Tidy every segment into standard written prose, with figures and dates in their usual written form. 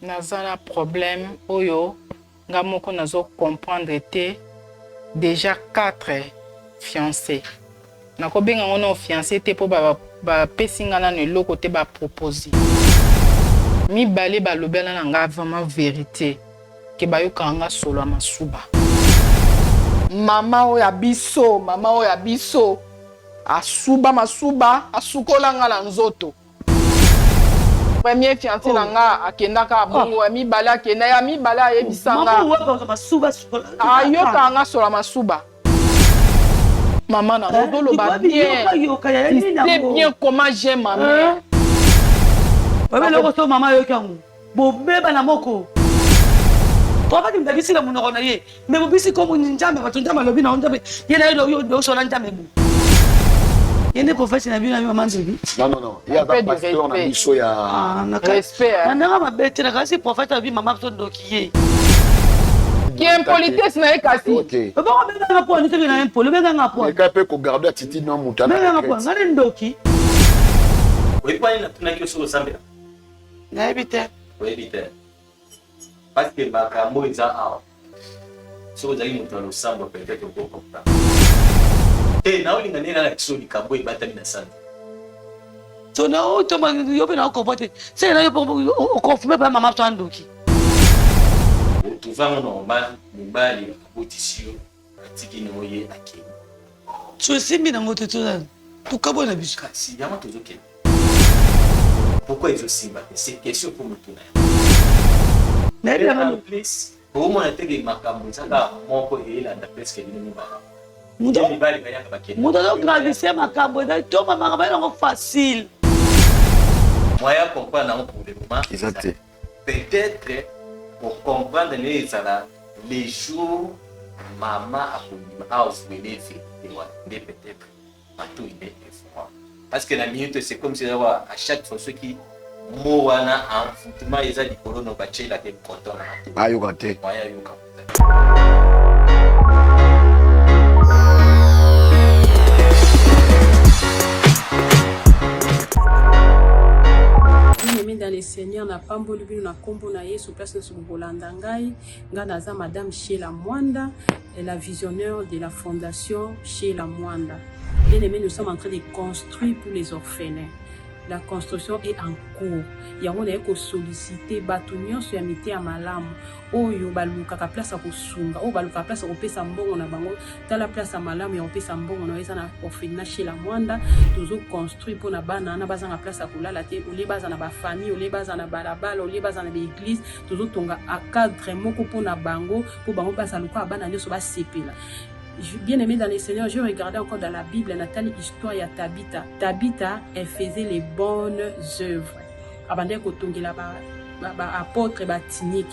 Naza na problème oyo nga moko nazo comprendre te dejà 4 fiance nako benga ngo nao fiance te po ba pesi nga nanu eloko te ba propose mibale balobela na nga vraiment verite ke bayokaka nga solo ya masuba. Mama oyo ya biso mama oyo ya biso asuba masuba asukola nga na nzoto. Premier fiancé na nga akendaka bongo ya mibale akenda ya mibale ayebisa nga ayokaka nga solo ya masuba. Maman na nga ozoloba bien, tu sais bien comment j'aime ma mère. Oyebi eloko so mama ayoki yango bobeba na moko prophète moto abisi na monoko na ye me bobisi kombo nzambe bato nzambe alobi na yo nzambe ye na ye osola nzambe bo ye nde prophète na bino na mama nzobi non non non ye aza pasteur na biso ya ah, respect na ndenge mabe te nakasi prophète alobi mama biso ndoki ye ki impolitesse na ye kasi obongo obenganga po ani soki na impoli obenganga po eka mpe kogarde attitude na moto obenganga po nga nde ndoki oyebi wani natunaki yo soki osambela nayebi te oyebi te parce que makambo eza awa soki ozali moto ya losambo peut-être okokomprendre te naolinga nde nalakisa yo likambo ebatami na sanza so na otoma yo mpe na okomprendre te seke na yo oconfirme mpe mama to andoki otrouvango normal mobali abotisi yo atiki na ye akei so esimbi nango te tokabwana na biso kasi yango tozokende pourquoi ezosimba te c'est question mpo motuna yango nayebi yango plus omona te ke makambo eza kaka moko eyelanda presque bino mibale moto azogravise makambo ezali toma makambo yango facile moyen comprendre yango pour le moment eza te peut-être ocomprendre nde ezala les jours mama akondima avouele verité wana nde peut-être matoi nde efroid parce que na minute c'est comme si à chaque fois soki mot wana envoûtement eza likolo no batielaka coton na matoi ayoka te moyen ayoka. Bien-aimé dans le Seigneur, na pamboli bino na kombo na Yesu place nyonso bokolanda ngai. Ngai naza Madame Sheila Mwanda, la visionnaire de la fondation Sheila Mwanda. Bien-aimé, nous sommes en train de construire pour les orphelins. La construction est en cours. Yango naye ko solliciter bato nyonso ya miteya malamu oyo balukaka place ya kosunga, oyo balukaka place ya kopesa mbongo na bango. Tala place ya malamu ya kopesa mbongo na yo eza na orphelinat chez la Mwanda. Tozo construire mpo na bana wana bazanga place ya kolala te, olie baza na ba famille, olie baza na balabala, olie baza na ba eglise. Tozotonga a cadre moko mpo na bango, mpo bango baza lokola bana nyonso basepela. Bien aimé dans le Seigneur, je regardais encore dans la Bible, Nathalie, histoire ya Tabitha. Tabitha, elle faisait les bonnes œuvres. Abandaki kotongela ba, ba, ba apôtre, ba tinique.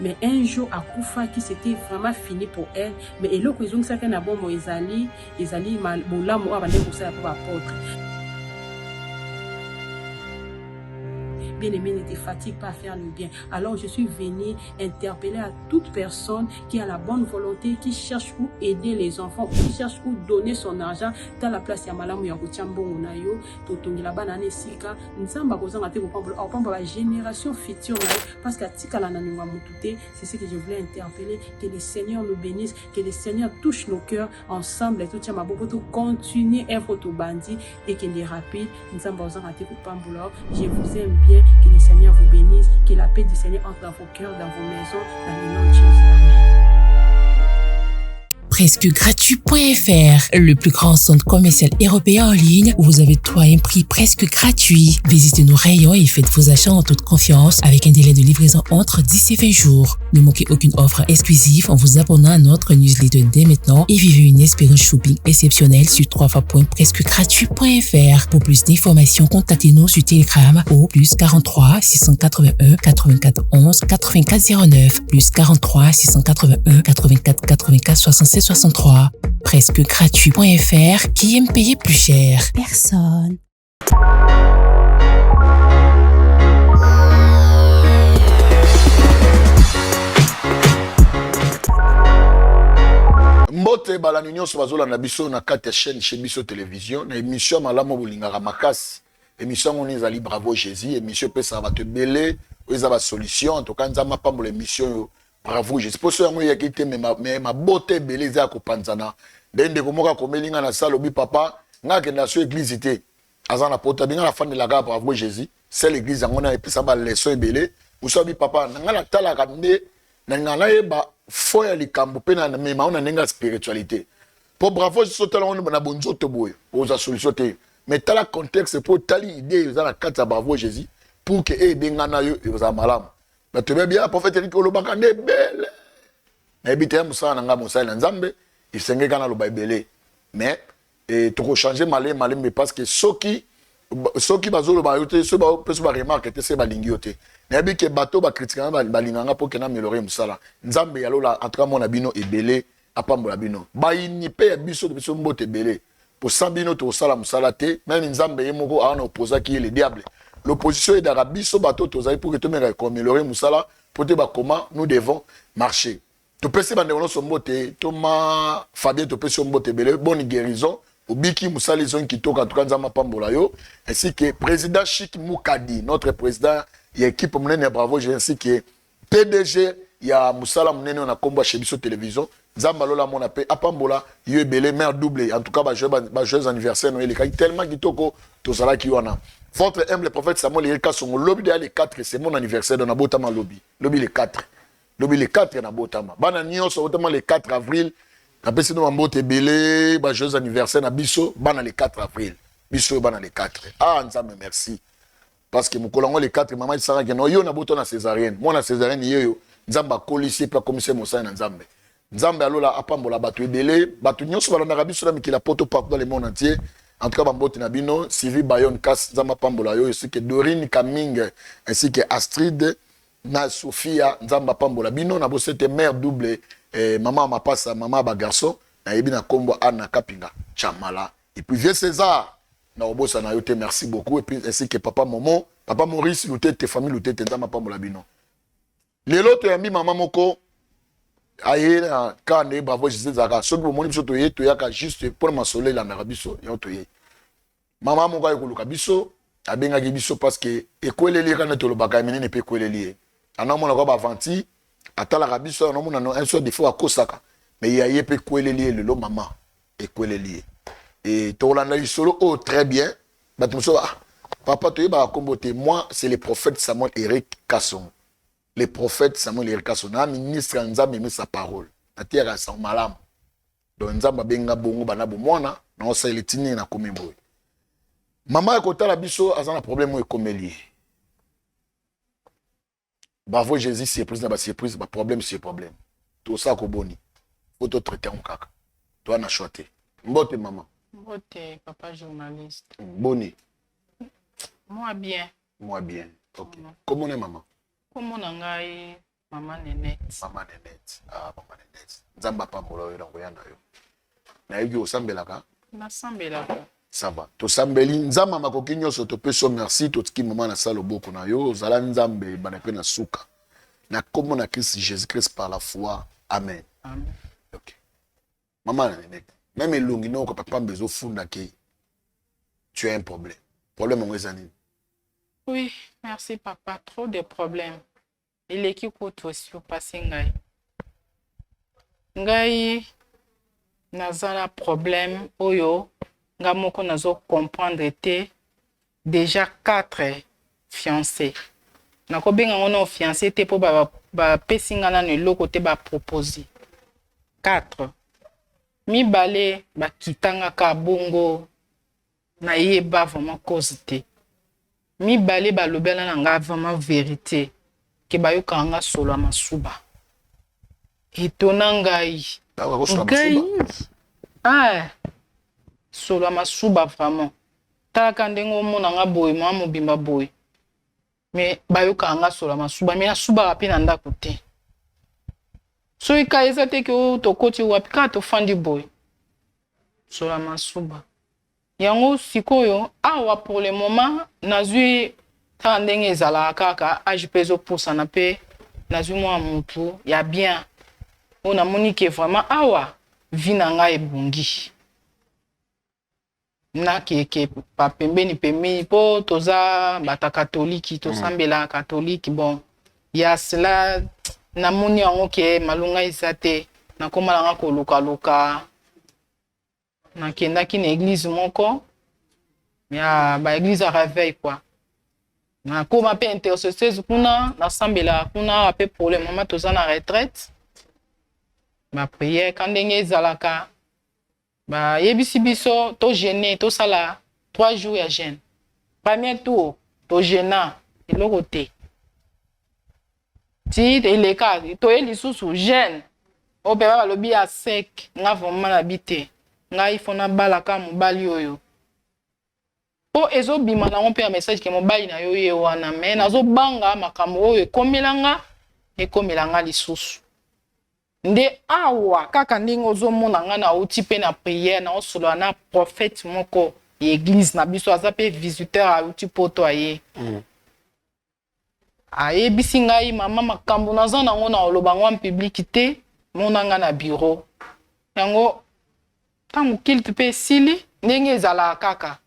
Mais un jour, akufaki, c'était vraiment fini pour elle. Mais eloko ezongisaki na bomoi ezali, ezali bolamu oyo abandaki kosala pour ba apôtre. Bien-aimé, ne te fatigue pas à faire le bien. Alors, je suis venue interpeller à toute personne qui a la bonne volonté, qui cherche où aider les enfants, qui cherche où donner son argent, dans la place ya malamu ya kotia mbongo na yo, totongela bana na esika, Nzambe akozanga te kopambola, akopambola ba génération future na yo, parce que atikala na niongo ya mutu te. C'est ce que je voulais interpeller. Que le Seigneur nous bénisse, que le Seigneur touche nos cœurs ensemble, totia maboko, to continuer œuvre tobandi et que les rapide. Nzambe akozanga te kopambola. Je vous aime bien, que le Seigneur vous bénisse, que la paix du Seigneur entre dans vos cœurs, dans vos maisons, dans le nom de Jésus. Amen. Presque gratuit.fr, le plus grand centre commercial européen en ligne où vous avez tout à un prix presque gratuit. Visitez nos rayons et faites vos achats en toute confiance avec un délai de livraison entre 10 et 20 jours. Ne manquez aucune offre exclusive en vous abonnant à notre newsletter dès maintenant et vivez une expérience shopping exceptionnelle sur www.presquegratuit.fr. Pour plus d'informations, contactez-nous sur Telegram au plus 43 681 84 11 84 09 plus 43 681 84 84 76 63. Presque gratuit.fr qui aime payer plus cher. Personne. Mbote balandi nyonso bazolanda biso na kati ya chaîne chez biso télévision na émission malamu bolingaka makasi. Émission yango ezali Bravo Jésus, émission epesaka bato ebele Oyo eza basolution. En tout cas, Nzambe apambola émission oyo. Bravo Jésus. Mposo yango eyaki te, me mabota ebele eza ya kopanzana. Nde ndeko moko akomeli nga na sala, obi papa nga akenda so église te, aza na poto, abi nga nafandelaka Bravo Jésus, sele église yango na epesa baleçon ebele. Mosu abi papa na nga natalaka nde na nga nayeba fo ya likambo mpe na mema na ndenge ya spiritualité, mpo Bravo Jésus otala ngo na bonzoto boye, ozwa solution te, mais tala contexte mpo otali idée eza na kati ya Bravo Jésus pour que eyebenga na yo ezala malamu. Bato bebi ya prophète Erik olobaka nde ebele, nayebi te ya mosala na ngai, mosali na Nzambe, esengeli kaka naloba ebele, mais tokochange malembe malembe, parce que soki bazoloba yo te, soki bapesi baremarque te, se balingi yo te. Nayebi ke bato bakritikanga balinganga mpo kena améliorer mosala. Nzambe ya lola, en tout cas, mona bino ebele, apambola bino. Bayini mpe ya biso, biso mbote ebele, posa bino tokosala mosala te. Même Nzambe ye moko awana opposaki ye le diable. L'opposition edaka biso bato tozali pour que tomeka koaméliorer mosala, po te bakoma nous devons marcher. Topesi bandeko nyonso mbote. Toma Fabien, topesi yo mbote ebele, bonne guérison, obiki, mosala ezongi kitoko. En tout cas, Nzambe apambola yo, ainsi que président Chik Mukadi, notre président ya équipe monene ya Bravo, ainsi que PDG ya mosala monene oyo na nkombo ya Chez Biso Télévision. Nzambe alola mona mpe apambola yo ebele. Mare double, en tout cas, bajoyeux anniversaire no elekaki tellement kitoko, tozalaki wana. Votre humble prophète Samuel Erika Songo. Lobi deya le 4, c'est mon anniversaire, donc nabotama lobi, lobi le 4, lobi le 4 nabotama. Bana nyonso botama le 4 avril, napesi no bambote ebele, bajoyeux anniversaire na biso bana le 4 avril, biso oyo bana le 4. Ah Nzambe, merci, parce que mokolo yango le 4, mama esalaki no yo nabota na césarienne, mwana césarienne ye oyo Nzambe akolisi mpe akomisi ye mosali na Nzambe. Nzambe alola apambola bato ebele, bato nyonso balandaka biso na mikili ya poto, partout dans le monde entier. En tout cas, bambote na bino. Sylvie Bayon Kas, Nzambe apambola yo, ainsi que Dorine Kaming, ainsi que Astrid na Sophia, Nzambe apambola bino. Na bosete mare double, mama mapasa, mama bagarçon, nayebi na nkombo Anna Kapinga Chamala, et puis vieux César, na kobosana yo te, merci beaucoup, et puis ainsi que papa Momo, papa Maurice Lutete, famille Lutete, Nzambe apambola bino. Lelo toyambi mama moko aye na kaka nde Bravo Jésus ezalaka. Soki bomoni biso toye, toyaka juste mpona masolo elandaka biso yango. Toye, mama moko aye koluka biso, abengaki biso parce que ekweleli ye kaka nde tolobaka ya minene mpe ekweleli ye. Anaomona kwa bavanti atalaka biso, anaomona no un soir des fois akosaka, mais ya ye mpe ekweleli ye. Lelo mama ekweleli ye e tokolanda lisolo oyo très bien. Bato mosusu, ah, papa, toyebaka nkombo te. Moi, c'est le prophète Samuel Eric Kasongo, le prophète Samuel Eric Kasongo, na ministre ya Nzambe, emisa parole, nateyaka sango malamu. Donc Nzambe abenga bongo bana bomwana na osalela etindi nakomi boye. Mama ya kotala biso aza na problème oyo ekomeli ye. Bravo Jésus, surprise na basurprise, baproblème sur problème. Tosala koboni po totraite yango kaka, toa na choix te. Mbote mama. Mbote papa journaliste. Boni? Moi bien. Moi bien, ok. Kombo na mama? Kombo na ngai mama Nenete. Mama Nenete, ah, mama Nenete, Nzambe apambola oyo na koya na yo. Nayebi osambelaka. Nasambelaka. Ça va, tosambeli. Nzambe makoki nyonso, topesi yo merci. Totiki mama na sa loboko na yo, ozala Nzambe ebanda mpe na suka, na nkombo na Christ Jésus Christ, par la foi, amen. Amen. Ok, mama na Nenete, même elongi noko pamba ezofunda ke tu as un problème. Problème yango eza nini? Oui, merci papa. Trop de problèmes eleki kutu surpasse ngai. Ngai naza na problème oyo nga moko nazo comprendre te. Déjà quatre fiancé, nakobenga ngo na fiancé te mpo bapesi nga nano eloko te. Bapropose quatre, mibale bakitanga ka bongo, nayeba vraiment cause te. Mibale balobela na nga vraiment vérité ke bayokaka nga solo ya masuba. Etona ngai ngai, ah, solo ya masuba vraiment. Talaka ndenge omona nga boye, mama mobimba boye, me bayokaka nga solo ya masuba, me nasubaka mpe na ndako te. Soki ka eza te ke oyo tokoti wapi, kaka tofandi boye, solo ya masuba yango. Sikoyo awa pour le moment nazwi kaka ndenge ezalaka, kaka age mpe ezopusana, mpe nazwi mwa mutu ya bien oyo namoni ke vraiment awa vie na ngai ebongi. Nakeke pa pembeni pembeni po toza bata katoliki, tosambela katoliki. Bon, ya cela namoni yango ke malonga eza te. Nakoma nanga kolukaluka, nakendaki na église moko ya ba église ya réveil quoi. Nakoma mpe intercesseuse kuna, nasambelaka kuna. Awa mpe pour le moment toza na retraite, ba prière ka ndenge ezalaka. Bayebisi biso tojeûner, tosala 3 jours ya jeûne. Premier tour tojeûna, eloko te. Ti eleka, toye lisusu jeûne oyo mpe balobi ya sec. Nga vraiment nabi te, ngai fo nabalaka mobali oyo, mpo ezobima nango mpe ya message ke mobali na yo ye wana. Me nazobanga makambo oyo ekomelanga, ekomelanga lisusu. Nde awa kaka ndenge ozomona nga, nauti mpe na prière, naosolola na prophète moko ya église na biso, aza mpe visiteur, auti poto aye. Ayebisi ngai: "Mama, makambo naza nango na oloba ngo en public te, mona nga na bureau." Yango ntango culte mpe esili, ndenge ezalaka kaka,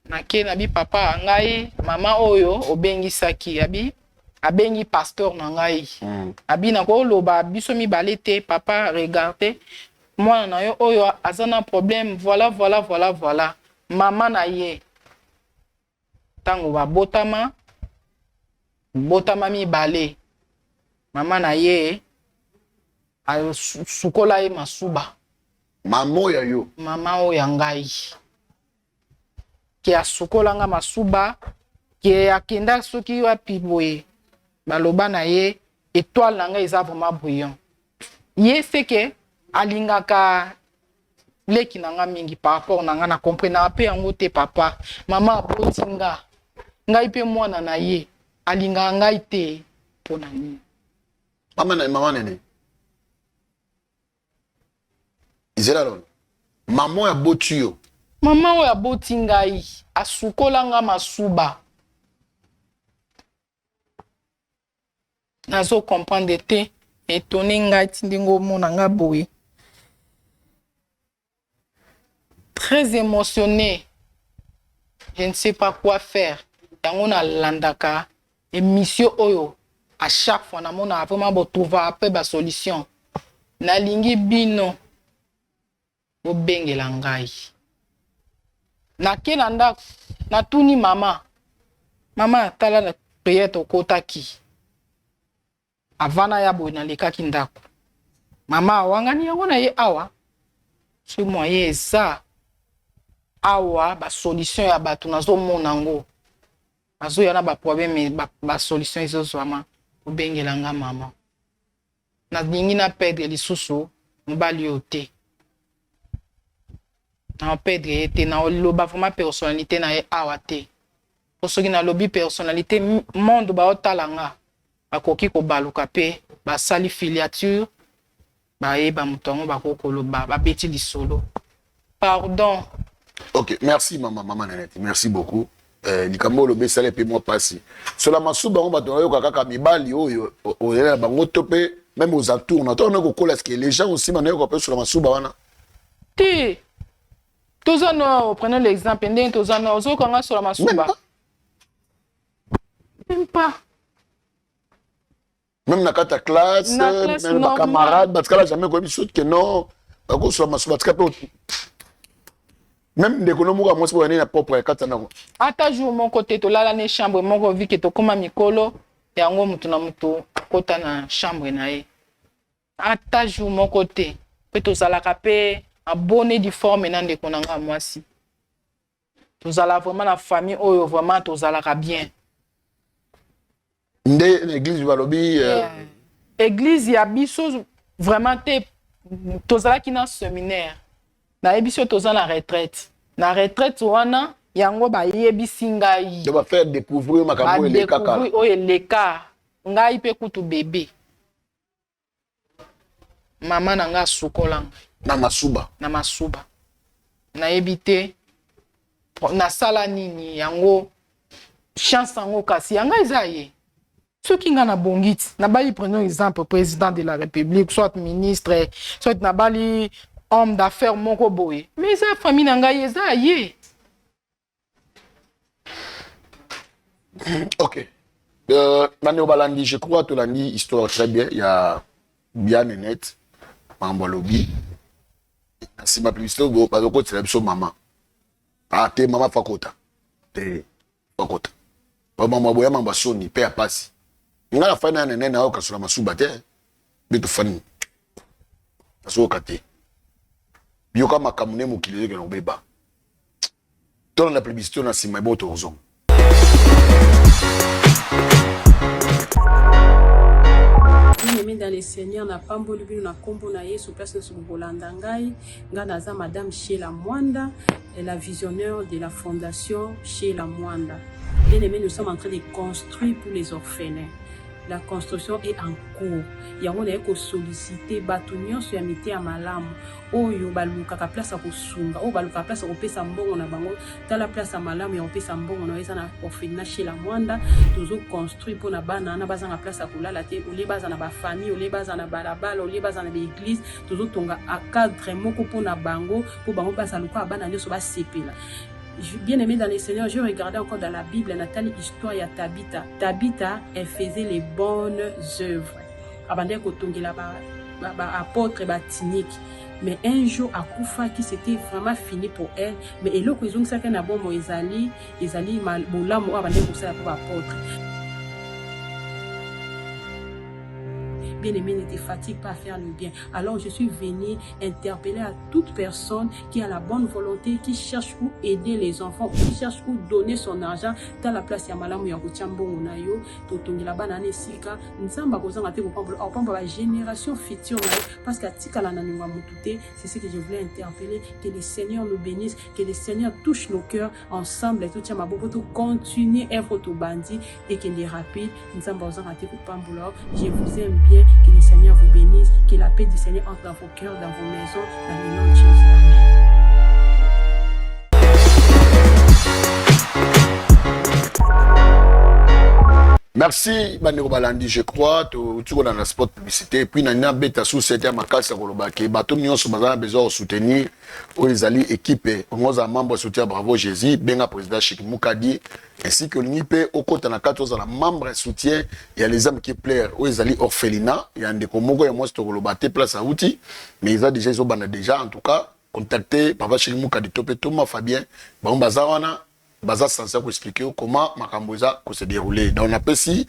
nake nabi: "Papa, ngai mama oyo obengisaki." Abi abengi pasteur na ngai. Abi nakoloba biso mibale te. "Papa, regarde mwana na yo oyo aza na problème, voilà, voilà, voilà, voilà." Mama na ye, ntango babotama, botama mibale, mama na ye asukola ye masuba. Mama oyo ya yo? Mama oyo ya ngai, ke asukolanga masuba, ke akenda soki wapi boye, baloba na ye étoile na ngai eza vraiment brillant. Ye seke alingaka leki na nga mingi par rapport na nga. Na comprenaka mpe yango te. Papa, mama aboti nga, ngai mpe mwana na ye, alingaka ngai te, mpo na nini? Mama na mama nene, ezela lona mama oyo aboti yo. Mama oyo aboti ngai asukola nga masuba. Nazo comprendre te, etone ngai ti ndenge omona nga boye, très émotionné, je ne sais pas quoi faire. Yango nalandaka émission oyo à chaque fois, namonaka vraiment botrouvaka mpe basolution. Nalingi bino bobengela ngai. Nake na ndako, natuni mama: "Mama, tala na prière tokotaki avant naya boye, nalekaki ndako, mama awangani yango na ye awa. So moyen eza awa, basolution ya bato nazomona yango, bazoya na baproblème, basolution ezozwama. Obengela nga mama, nalingi na perdre lisusu mobali oyo te, na perdre ye te. Naloba vraiment personnalité na ye awa te, po soki nalobi personnalité, monde baotala nga, bakoki kobaluka mpe basali filiature, bayeba moto yango, bakoki koloba babeti lisolo. Pardon." Ok, merci mama, mama Nanette, merci beaucoup. Likambo olobi esali mpe mwa mpasi. Sola masuba bango, bato nayoka kaka mibali oyo oyelela bango to mpe même aux entours na to kokola, ce que les gens aussi banayoka mpe sola masuba wana? Te, toza no, prenons l'exemple ndenge toza no, ozokanga sola masuba? Même pas. Même na kati ya classe, même bacamarade batikala jamais koyebi soki ke non, bakosola masuba, batika mpe même ndeko no moko ya mwasi boya nini na propre ya kati ya ndako? Ata jour moko te. Tolala ne chambre moko, vu que tokóma mikolo, yango motu na motu akota na chambre na ye. Ata jour moko te. Mpe tozalaka mpe en bonne et due forme na ndeko na nga ya mwasi. Tozala vraiment na famille oyo vraiment tozalaka bien. Nde na église balobi? Église ya biso vraiment te. Tozalaki na séminaire, nayebi so toza na retraite. Na retraite wana, yango bayebisi ngai. Donc bafaire découvrir makambo oyo eleka kala. Oyo eleka ngai mpe kutu bebe, mama na ngai asukola ngai. Na masuba? Na masuba. Nayebi te nasala nini. Yango chance yango kasi yango eza ye. Soki nga nabongi ti nabali, prenons exemple président de la République, soit ministre, soit nabali homme d'affaires moko boye, mais eza famille na ngai, eza ya ye. Ok, bandeko balandi, je crois tolandi histoire très bien ya Bia Nenette. Makambo alobi na nsima publicité, bazokotela biso mama. Ah te, mama fakota te, fakota bamama boya mambo ya soni mpe ya pasi. Ngai nafani na Nene, nayoka sola masuba te nde tofani, nazoyoka te. Yoka makambo nde mokili ezokende kobeba. Tolanda publicité na nsima ebo tozonga. Bien-aimé dans le Seigneur, napamboli bino na kombo na Yesu, place nyonso bokolanda ngai. Ngai naza Madame Sheila Mwanda, la visionnaire de la fondation Sheila Mwanda. Bien-aimé, nous sommes en train de construire pour les orphelins. La construction est en cours. Yango naye kosollicite bato nyonso ya miteya malamu oyo balukaka place ya kosunga, oyo balukaka place ya kopesa mbongo na bango. Tala, place ya malamu ya kopesa mbongo na yo eza na orphelinat Sheila Mwanda. Tozoconstruire mpona bana wana bazanga place ya kolala te, olie baza na bafamille, olie baza na balabala, olie baza na baeglise. Tozotonga cadre moko mpona bango, mpo bango baza lokola bana nyonso, basepela. Bien aimé dans le Seigneur, je regardais encore dans la Bible, Nathalie, histoire ya Tabitha. Tabitha, elle faisait les bonnes œuvres. Abandaki kotongela ba, ba, ba apôtre ba tunique. Mais un jour akufaki, c'était vraiment fini pour elle. Mais eloko ezongisaki na bomoi ezali bolamu oyo abandaki kosala mpo ba apôtre. Bien-aimé, ne te fatigue pas à faire le bien. Alors je suis venue interpeller à toute personne qui a la bonne volonté, qui cherche où aider les enfants, qui cherche où donner son argent. Tala place ya malamu ya kotia mbongo na yo, totongela bana na esika. Nzambe akozanga te kopambola, akopambola ba génération future na yo, parce que atikala na niongo ya motu te. C'est ce que je voulais interpeller. Que le Seigneur nous bénisse, que le Seigneur touche nos cœurs ensemble. Totia maboko, to continuer œuvre tobandi ekende rapide. Nzambe azanga te kopambola. Je vous aime bien. Que le Seigneur vous bénisse, que la paix du Seigneur entre dans vos cœurs, dans vos maisons, dans le nom de Jésus. Amen. Merci bandeko balandi, je crois touti kolanda spot publicité, et puis na nina beta sous sete ya makasi ya koloba ke bato nyonso baza na besoin ya kosoutenir oyo ezali équipe ongo, ozala membre ya soutien Bravo Jésus, benga président Chik Mukadi, ainsi que olingi mpe okota na kati, ozala membre ya soutien ya Les Âmes qui Pleurent, oyo ezali orphelinat ya ndeko moko ya mwasi, tokoloba te place auti, mais eza déjà, ezobanda déjà. En tout cas, contacter papa Chik Mukadi to mpe Thomas Fabien, bango baza wana, baza censé koexpliquer yo comment makambo eza kose dérouler. Donc napesi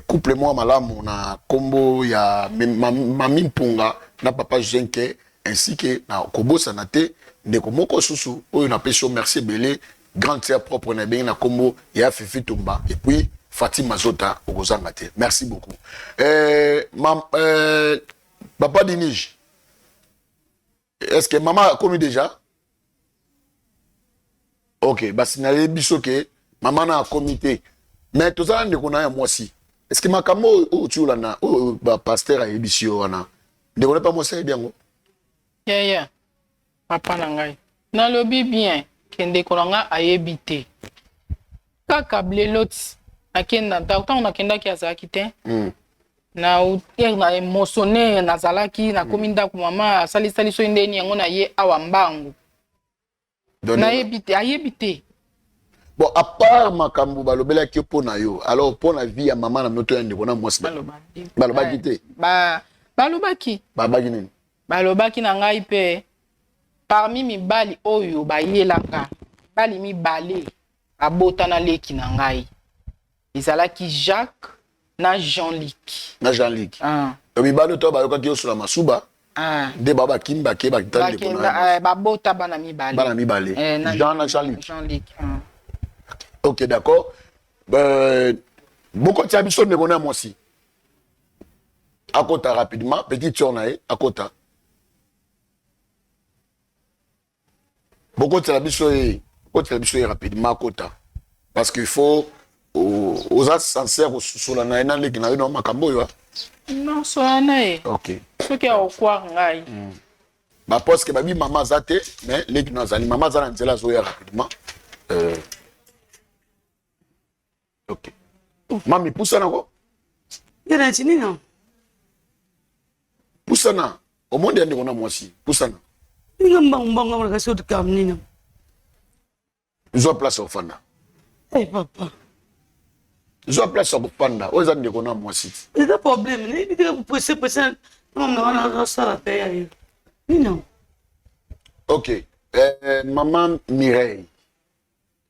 couple moko malamu na nkombo ya mami Mpunga na papa Zenke, ainsi que na kobosana te ndeko moko susu oyo napesi yo merci ebele, grande sœur propre na ebengi na nkombo ya Fifi Tumba et puis Fatima Zota, okozanga te. Merci beaucoup. Papa Dinige, est ce que mama akomi déjà? Ok, basignale biso ke mama na akomi te, mais toza na ndeko na ya mwasi. Est ce que makambo oyo oyo olanda, oyo bapasteur ayebisi yo wana, ndeko na mpa mwasi ayebi yango? Yaya, papa na ngai, nalobi bien ke ndeko na ngai ayebi te. Kaka bleloti nakenda ntango nakendaki, azalaki te. Na na émotionné nazalaki, nakomi ndako, mama asalisali soki ndeni yango na ye awa mbangu. Nayebi te, ayebi te. Bon, à part makambo balobelaki yo mpo na yo, alors mpo na vie ya mama na moto ya ndeko na mwasi, balobaki te? Balobaki. Balobaki nini? Balobaki na ngai mpe parmi mibali oyo bayelaka, mibali mibale abota na leki na ngai, ezalaki Jacques na Jean-Luc. Na Jean-Luc. Ah. Donc mibali oyo to bayokaki yosola masuba Ah. nde bao bakimi, bake bakita ndeko na eh, babota bana mibale. Bana mibale. Eh, na Jean na Jean-Luc. Jean-Luc ah. Ok, d'accord. Bokotia biso ndeko na mwasi akota rapidement, petite sœur na ye akota. Bokotiela biso ye, bokotiela biso ye rapidement akota, parce qu'il faut oza sincère kosusola na ye na leki na yo na makambo oyo. Non, sola na ye. Ok. Soki akokware ngai. Baposke babi mama aza te, mais leki no azali, mama aza na nzela, azoya rapidement. Ok, mami, pusana ko. Ye na ti nini? Pusana, omondi ya ndeko na mwasi, pusana. Ninga mbangu mbangu nga kasi otikam nini. Zwa place ya kofanda. Eh papa. Zwa place ya kofanda. Oyo eza ndeko na mwasi. Eza problème. Nayebi te presse presse. Non, non, non, nasala pe ya yo. Nini? Ok. Eh, maman Mireille.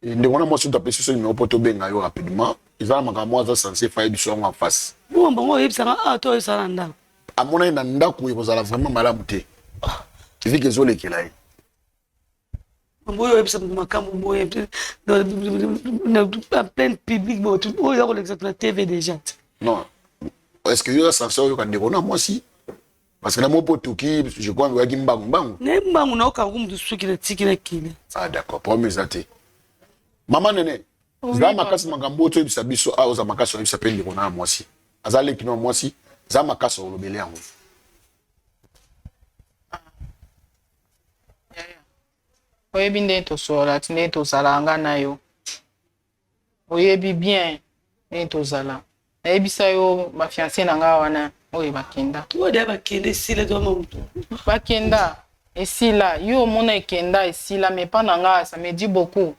Ndeko na mwasi oyo apesi biso numéro mpo tobenga yo rapidement. Eza na makambo aza censé faye biso yango en face. Bongo bango oyebisaka awa to oyebisaka na ndako? Amonaki na ndako ekozala vraiment malamu te. Vu que ezolekela ye. Boye oyebisa moto makambo boye en pleine public boye oyo eza kolekisa na TV déjà. Non. Est-ce que yo oza censé oyoka ndeko na mwasi? Parce que na moko otoki, je crois oyaki mbangu mbangu. Na mbangu na okanga moto soki na tiki na kili. Ah d'accord, problème eza te. Mama Nene, zala makasi makambo oyo toyebisa biso awa, oza makasi oyebisa mpe ndeko na mwasi. Aza leki na mwasi, za makasi olobele yango. Oyebi ndenge tosolola ti ndenge tozala nga na yo. Oyebi bien ndenge tozala. Nayebisa yo ba fiancé na nga wana oyo bakenda. Oyo deya bakenda esila to mamutu. Bakenda esila yo omona ekenda esila mais pa na nga ça me dit beaucoup.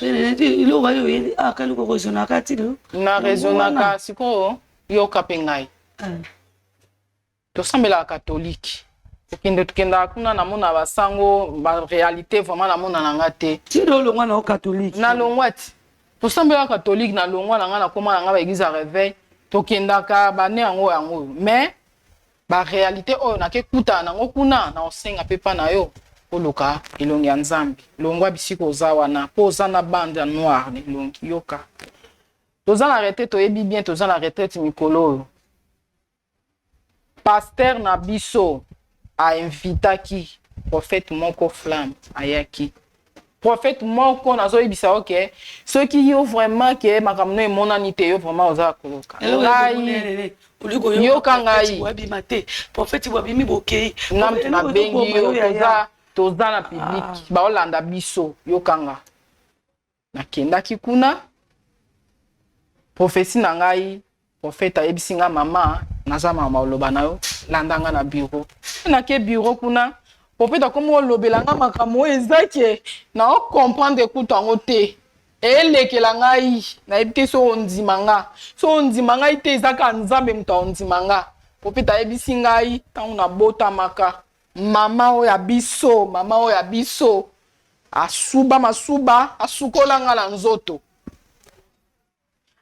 Eloko ayo oyebi ah kali ko raisonnaka ti lelo. Na raisonnaka sikoyo yoka pe ngai. Tosambelaka catholique. Kokende tokendaka kuna namona ba sango ba réalité vraiment namona na nga te. Ti olongwa na catholique. Na longwa ti. Tosambelaka catholique na longwa na nga nakoma na nga ba église ya réveil. Tokendaka ba ne yango yango mais ba réalité oyo nake kutana nango kuna na osenga pe pa na yo oluka elongi ya Nzambe. Longwa bisika oza wana po oza na bande ya noire na elongi yoka. Toza na retraite oyebi bien toza na retraite mikolo oyo. Pasteur na biso a invitaki prophète moko flamme ayaki. Prophète moko nazoyebisa yo ke soki yo vraiment ke makambo no emonani te yo vraiment oza koloka. Ngai yoka ngai. Wabima te. Prophète wabimi bokei. Nga mutu nabengi yo toza toza na public baolanda biso yoka nga. Nakendaki kuna prophetie na ngai prophète ayebisi nga mama naza mama oloba na yo landa nga na bureau. Nake bureau kuna prophète akomi olobela nga makambo oyo eza ke na o comprendre kutu yango te. Elekela ngai nayebi te so ondima nga so ondima ngai te eza kaka Nzambe moto aondima nga. Prophète ayebisi ngai ntango nabotamaka mama oyo ya biso mama oyo ya biso asuba masuba asukola nga na nzoto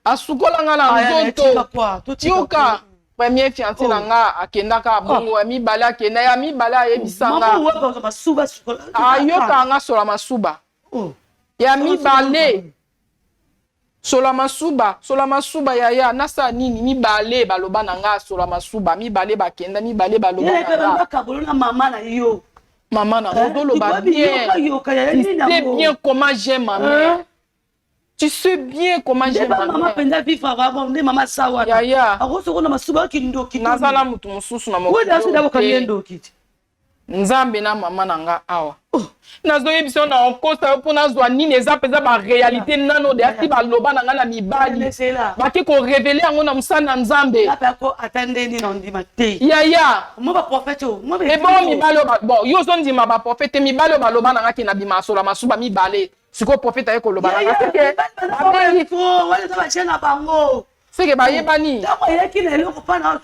asukola nga na nzoto yoka premier fiancé na nga akendaka bongo ya mibale akenda ya mibale ayebisa nga ayoka nga sola masuba ya mibale sola masuba sola masuba yaya nasala nini mibale baloba na nga sola masuba mibale bakenda mibale baloba na nga na mama na yo mama na ozoloba bien tu sais bien comment j'aime ma mère tu sais bien comment j'aime ma mère mama penza vivre avant nde mama sawa yaya akosoko na masuba kindoki naza na mutu mosusu na mokili oyo Nzambe na mama na nga awa. Oh. Nazoyebisa yo na okosa yo mpo nazwa nini eza mpenza ba réalité nano de asi baloba na nga na mibali bake ko révéler yango na mosali na Nzambe. Ata nde nini ondima te. Yaya. Mo ba prophète o. Ebongo mibali oyo bon yo ozondima ba prophète te mibali oyo baloba na nga ke na bima sola masuba mibale sikoyo prophète aye koloba na nga seke babengi wana eza ba chaîne na bango. Seke bayebani. Ntango ayaki na eloko mpa na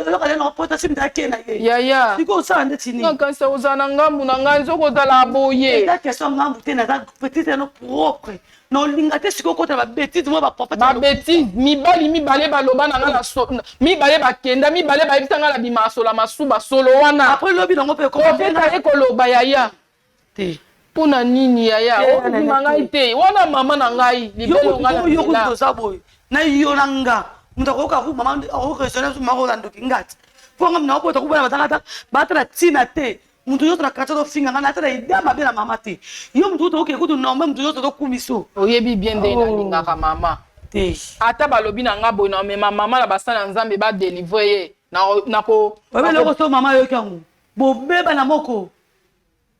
eloko azali na pota soki ake na ye. Yaya. Sikoyo osala ndeti nini? Nakanisa kozala na ngambu na ngai nzoka ozala boye. Eza question ya ngambu te naza petite yano propre. Na olinga te sikoyo okota ba betise mwa ba prophète. Ba betise mibali mibale baloba na ngai na so, mibale bakenda mibale bayebisa ngai na bima sola masuba solo wana. Après lobi nango pe prophète aye koloba yaya. Te. Pona nini yaya ondima ngai te wana mama na ngai libelo ngai na yo kutu toza boye na yo na nga moto akoyoka ku mama akoraisonne so mama oza ndoki nga ti mpo nga na obota kubana bazanga ata baata na ntina te moto nyonso na quartier azofinga nga na ata na ida mabe na mama te yo moto kutu okende kutu normal moto nyonso azokumisa oyebi bien ndenge nalingaka mama te ata balobi na nga boye na omema mama na basali ya nzambe badelivre ye nako oyebi eloko so mama ayoki yango bobeba na moko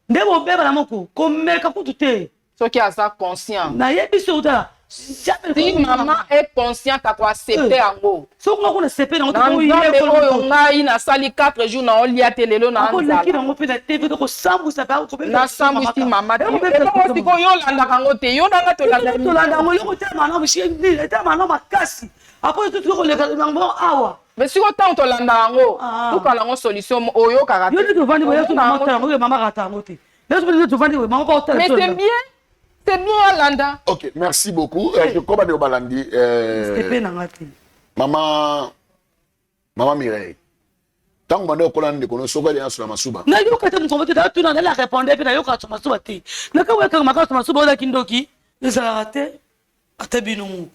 nde bobeba na moko komeka kutu te soki aza conscient nayebi soki otala. Si mama est consciente ako accepter yango. Soki nga kuna sepe nango Na Nzambe oyo ngai nasali 4 jours na olia te lelo na nzala. Akoleki nango mpe na TV to kosambwisa mpe akobebisa Nasambwisi mama te. Ebongo sikoyo yo olandaka yango te. Yo na nga tolanda tolanda yango eloko etelema na etelema na makasi. Après tout koleka yango awa. Mais sikoyo ntango tolandaka yango, Ah. tokala yango solution oyokaka te. Yo nde tovandi boye so mama otala yango mama akata yango te. Yo nde tovandi boye mama otala. Mais c'est bien. C'est bien alanda. Ok, merci beaucoup. Euh, je crois que balandi euh, na nga te. Maman Maman Mireille. Tango banda okola ndeko no soki ali na masuba. Nayoka te mokongo te natuna nala répondre mpe nayoka so masuba te. Nakamwa kaka makasi masuba ozalaki ndoki ezalaka te ata bino moko.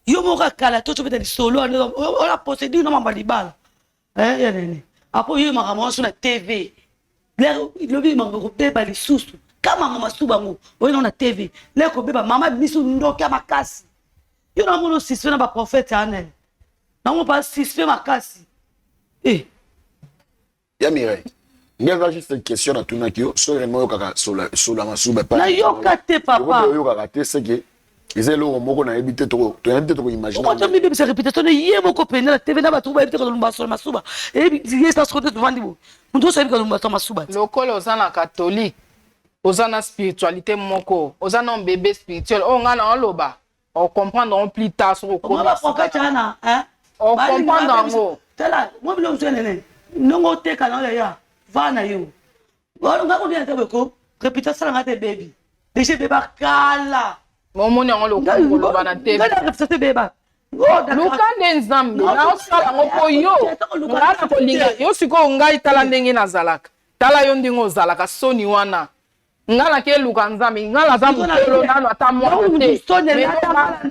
Yo moko akala to tobeta lisolo ola procédure na mamba libala. Eh ya nene. Apo yo makambo wana so na TV. Lobi makambo kobeba lisusu. Kama mama masuba ngo oyo na TV. Lero kobeba mama biso ndoki ya makasi. Yo na mono suspect na ba prophète ane. Nango pa suspect makasi. Eh. Ya Mireille. Ngai eza juste une question natunaki yo soki réellement oyokaka sola masuba epai nayoka te papa oyokaka te seke eza eloko moko nayebi te toyebi te tokoimagine okoto mibebisa réputation na ye moko mpenza na tv na bato bayebi te kolumba sola masuba eyebi ye sa soko te tovandi boye moto nyonso ayebi kolumba sola masuba te lokola oza na catholique oza na spiritualité moko oza na bebe spirituel oyo ngai na oloba o comprendre yango plus tard soki okomi ba prophète wana hein o comprendre yango tala moi biloko mosusu nene ndongo oteka na oyo va na yo nga kolia te boko réputation na nga te ebebi deja ebeba kala omoni yango lokoloba na te réputation ebeba luka nde nzambe naosala yango mpo yo ngai nakolinga yo sikoyo ngai tala ndenge nazalaka tala yo ndenge ozalaka soni wana Nga na ke luka nzambe nga naza mukolo nanu ata mwana te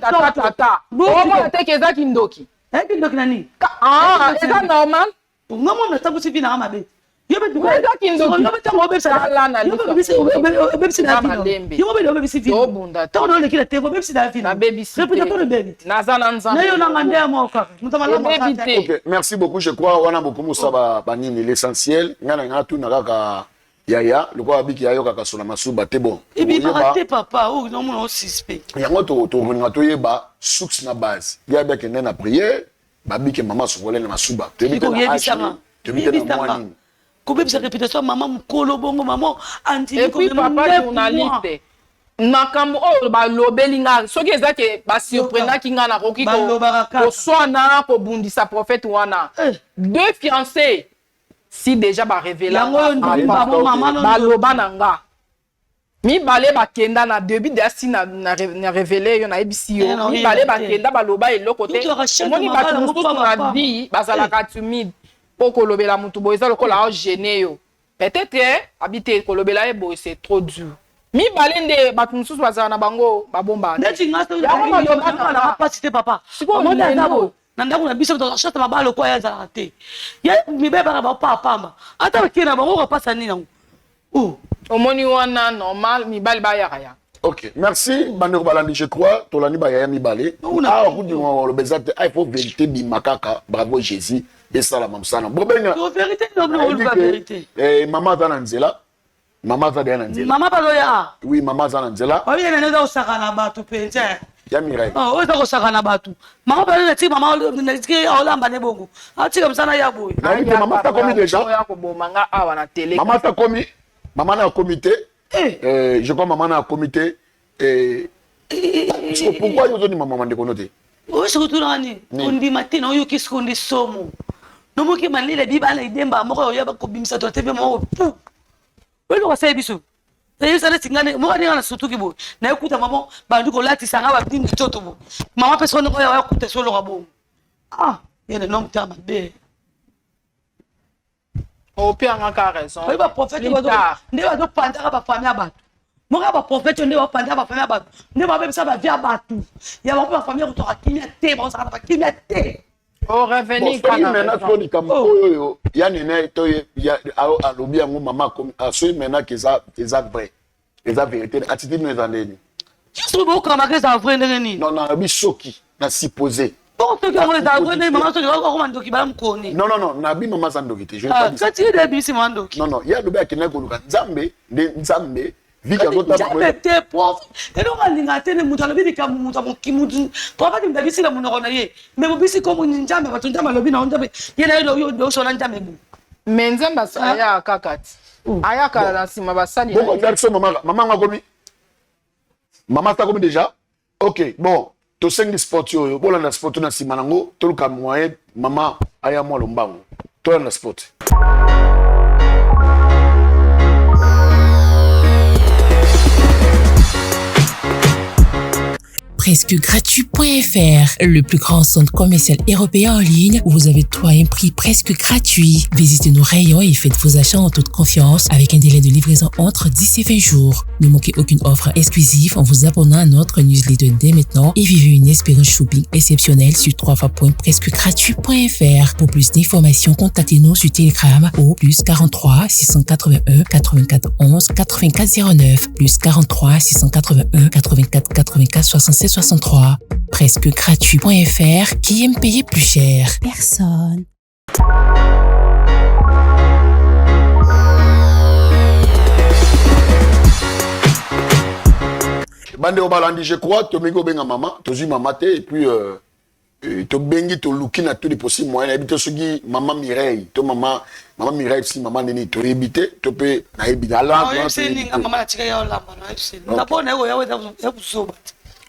tata tata omona te ke eza kindoki eh, kindoki na nini ah, eza normal nga mwana natambusi vi nanga mabe eza kindoki obebisi tobunda ntango oleki na te obebisi na vi nabebisi naza na nzambe nayo nanga nde ya moko kaka moto malamu te merci beaucoup je crois wana bokomosa banini l'essentiel ngai na ngai natuna kaka Yaya lokola abiki ayokaka sona masuba te bon ebimaka te papa oyo nomona o suspect yango tokolinga toyeba source na base ye abi akende na prière babike mama asokole na masuba toyebi te na age toyebi te na mwa nini kobebisa réputation ya mama mokolo bongo mama andimi et puis papa journaliste makambo oyo balobeli nga soki eza ke basurprenaki nga nakoki koswana kobundisa prophète wana eh. Deux fiancés si deja ba revela baloba na nga mibale bakenda na debut deja si na, na, na revele yo nayebisi yo eh, mibale bakenda baloba eloko te omoni bato mosusu na vie bazalaka eh. timide mpo kolobela motu boye eza lokola aogene yo peut-être eh, abi te kolobela ye boye c'est trop dur mibale nde bato mosusu bazala na bango babombaka neti nga pasi te papa sikoyo na ndako na biso moto ashata mabala lokola ye azalaka te ye mibali baka bao paa pamba ata bakei na bango okapasa nini yango oh. Omoni wana normal mibali bayaka ya Ok, merci bandeko balandi je crois tolandi bayaya mibale awa kutu oloba eza te il faut vérité bima kaka bravo Jésus esalama mosala bobenga eh, mama aza na nzela mama aza deya na nzela mama bazoya oui mama aza na nzela oyo nene eza kosaka na bato mpenza ya mireille oh, oyo eza kosaka na bato mama bazo natiki mama natiki aolamba ne bongo atika mosala ya boye nayebi te mama takomi deja oya koboma nga awa na tele mama takomi mama na akomi te eh. eh, je crois mama na akomi te eh, eh, pourquoi yo ozondima mama ndeko no te oyo soki otunaka nini ondima te na oyoki siko nde somo nomoki malele bibala idemba moko oya kobimisa to te mpe moko pu oyo eloko asali biso eyebisa neti ngai moko ndenge na sutuki boye nayekuta mama bandi kolatisa ngai babini nzoto boye mama mpe soko ndenge oya kuta so eloko bongo ah ye na nomo ta mabe Opia nga ka raison. Oyo ba prophète bazo nde bazo panzaka ba famille ya bato. Moko ya ba prophète nde ba panzaka ba famille ya bato. Nde ba bebisa ba vie ya bato. Ya bango ba famille kotoka kimia te, ba kozaka ba kimia te. O revenir bon, soki maintenant sikoyo likambo oh. oyo oyo ya nene to ya alobi yango mama akomi ah, soki maintenant ke eza eza vrai eza vérité attitude no eza ndeni soki bokamaka eza vrai ndenge nini non nalobi soki na suppose bongo soki yango eza vrai ndenge mama soki akoma ndoki bala mokoni non non non nabi mama aza ndoki te ah, kati ye nde abimisi mama ndoki non non ye alobi akendaki koluka nzambe nde nzambe. Viki azotamba te prof eloko alingaka te ne moto alobi likambo moto amokimutu prof akimda bisi na monoko na ye me bobisi kombo nzambe bato nzambe alobi na nzambe ye na ye osola nzambe bo me nzambe ayaka kaka ti oh. ayaka na nsima basali biso mama mama ngo akomi mama akomi déjà ok bon tosengi sport oyo bolanda sport na nsima nango toluka moyen mama aya mwa lombango tolanda sport presque gratuit.fr, le plus grand centre commercial européen en ligne où vous avez trois un prix presque gratuit. Visitez nos rayons et faites vos achats en toute confiance avec un délai de livraison entre 10 et 20 jours. Ne manquez aucune offre exclusive en vous abonnant à notre newsletter dès maintenant et vivez une expérience shopping exceptionnelle sur 3fois.presquegratuit.fr. Pour plus d'informations, contactez-nous sur Telegram au plus 43 681 84 11 84 09 plus 43 681 84 84 76 63. Presque gratuit.fr qui aime payer plus cher. Personne. Bandeko balandi, je crois tomengi kobenga mama, tozwi mama te et puis euh, euh, tobengi toluki na tous les possibles moyens nayebi te soki mama Mireille to mama mama Mireille si mama nini toyebi te to mpe nayebi te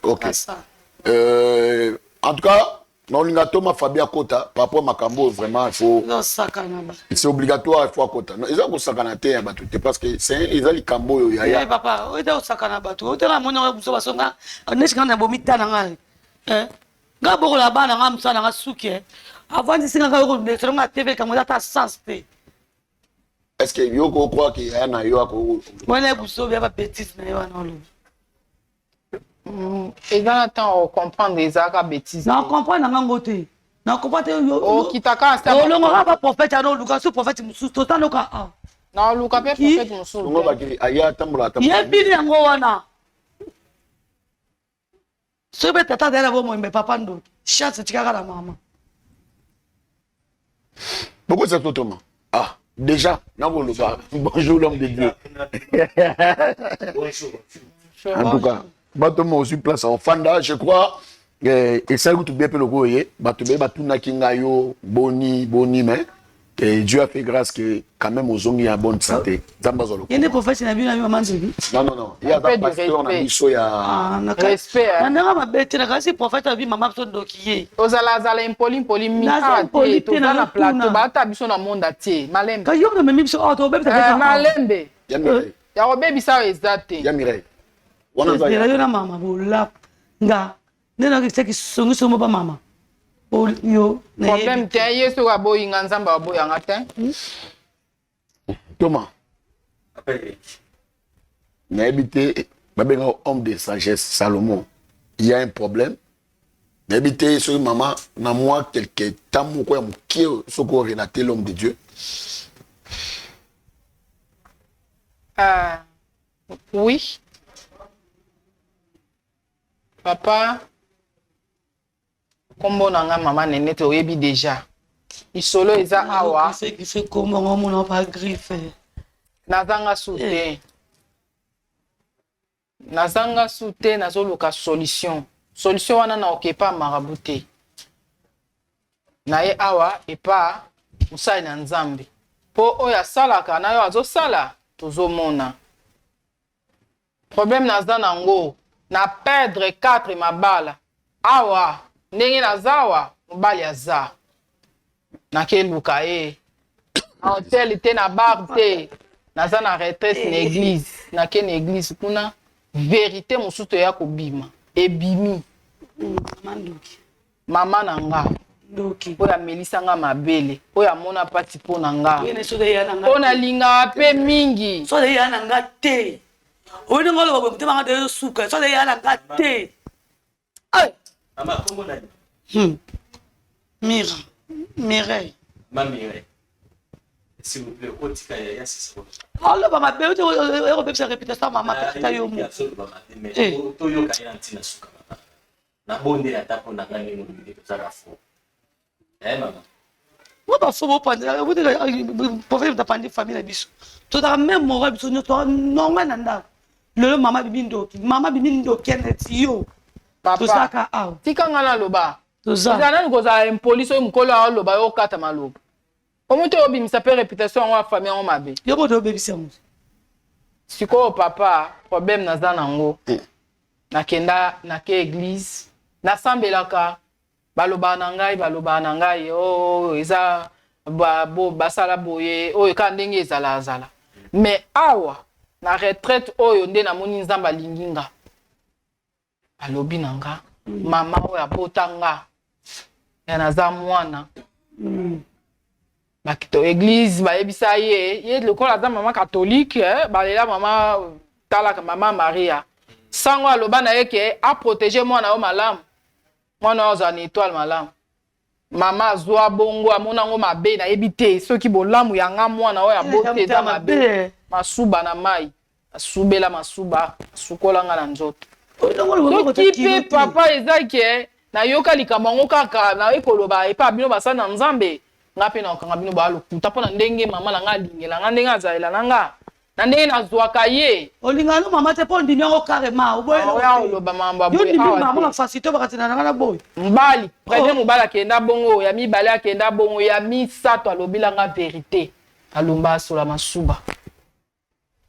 ok euh, en tout cas naolinga toma Fabi akota par rapport makambo oyo vraiment il faut c'est obligatoire il faut akota eza kosakana te ya bato te parce que c'est eza likambo oyo yaya eh, papa oyo eza kosakana bato oyo tala moni oyo biso basonga neti nga na bomi tala ngai eh nga bokola bana nga mosala nga suki eh. avandisi nga kaka kolobela nga tv kambo eza ata sens te est ce que yo ko croire que yaya na yo ako wana busobi ya ba bêtise na ye wana olobi mm, eza na temps ocomprendre ezalaka bêtise na comprendre nanga ngo te na comprendre te okitaka olongaka ba prophète ana oluka so prophète mosusu totaloka a na oluka mpe prophète mosusu aya atambola ye bini yango wana soki mpe tata azali na bomoi mbe papa ndoki chance etikaka na mama bokozala totoma ah déjà nakoloba bonjour l'homme de dieu bonjour en tout cas bato mo ozwi place ofanda je crois eh, esali kutu bien mpe lokola ye bato beye batunaki ngai yo boni boni mais Et Dieu a fait grâce que quand même ozongi ya bonne santé. Nzambe azwa lokumu. Yende prophète na bino na mama Nzebi. Non non non, ye aza pasteur na biso ya ah, respect. Na ndanga mabe te na kasi prophète abi mama biso ndoki ye. Ozala azala impoli impoli mi ah te toza na plateau ba ata biso na monde entier. Malembe. Kasi yo memi biso oh to bebisa eh, malembe. Ya Mireille. Ya kobebisa oyo eza te. Ya Mireille. Wana za. Yo na mama bolap nga nde nakisa kisongi songo ba mama yo problème te ye soki aboyi nga nzambe aboya nga te hmm? Thomas nayebi te babengaka homme de sagesse Salomon il y a un problème nayebi te soki mama na mwa quelque temps moko ya mokie soki orelate l'homme de Dieu euh, oui Papa kombo na nga mama Nenete oyebi deja lisolo eza awa nazanga su te eh. nazanga su te nazoluka solution solution wana na okepa marabu te naye awa epa mosali na nzambe mpo oyo asalaka na yo azosala tozomona Problème naza na ngo na perdre 4 mabala awa ndenge naza awa mobali aza nake luka ye na hotel te na bar te naza na retraite na église nake na église kuna verite mosusu eya kobima ebimi Mama na nga oyo amelisa nga mabele oyo amona pasi mpo na nga oyo nalingaka mpe mingi soki eya na nga te oyo ndenge oloba boye motema nga deyo suka soki eya na nga te mama kombo na hmm. mira mireille ma mireille s'il vous plaît otika yaya sisi oloba mabe okobebisa réputation mama mpe ata yo mo toyoka ye na ntina suka mama Nabondela ata mpo na ngai ndenge olobi te toza ba faux eh mama Moi ba faux bopandela prophète moto apandi famille na biso tozalaka même moral biso nyonso normal na ndako. Lelo mama bibi ndoki, mama bibi ndoki neti yo. Papa, Tozalaka awa. Tika nga naloba. Toza. Eza nani kozala impoli soki mokolo aloba yo okata maloba. Omutu oyo obimisa pe reputation yango ya famille yango mabe. Yo moto obebisi yango. Sikoyo papa, problème naza nango. Nakenda nake église, nasambelaka, balobaka na ngai, balobaka na ngai, oh eza ba, bo, basala boye, oyo kaka ndenge ezala azala. Mais awa na retraite oyo nde namoni Nzambe alingi nga. Alobi na nga, mama oyo abota nga, ya naza mwana. Bakito église bayebisa ye, ye lokola aza mama catholique, eh, balela mama talaka mama Maria. Sango aloba na ye ke a protéger mwana yo malamu. Mwana oyo azala na étoile malamu. Mama azwa bongo amona yango mabe, nayebi te soki bolamu ya nga mwana oyo aboti eza mabe. Masuba na mai, asubela masuba, asukola nga na nzoto. Soki pe papa eza ke nayoka likambo yango kaka naye koloba epa bino basali na Nzambe, nga pe nakokanga bino ba lokuta mpo na ndenge mama na nga alingela nga, ndenge azalela na nga, na ndenge nazwaka ye. Olingaka no mama te mpo ondimi yango carrément, oboyi Ah, oya oloba mambo ya Yo boye ondimi awa mama te. na facilité obakati na nga na boye. Mobali, premier mobali akenda bongo, ya mibale akenda bongo, ya misato alobela nga vérité. Alomba asola masuba.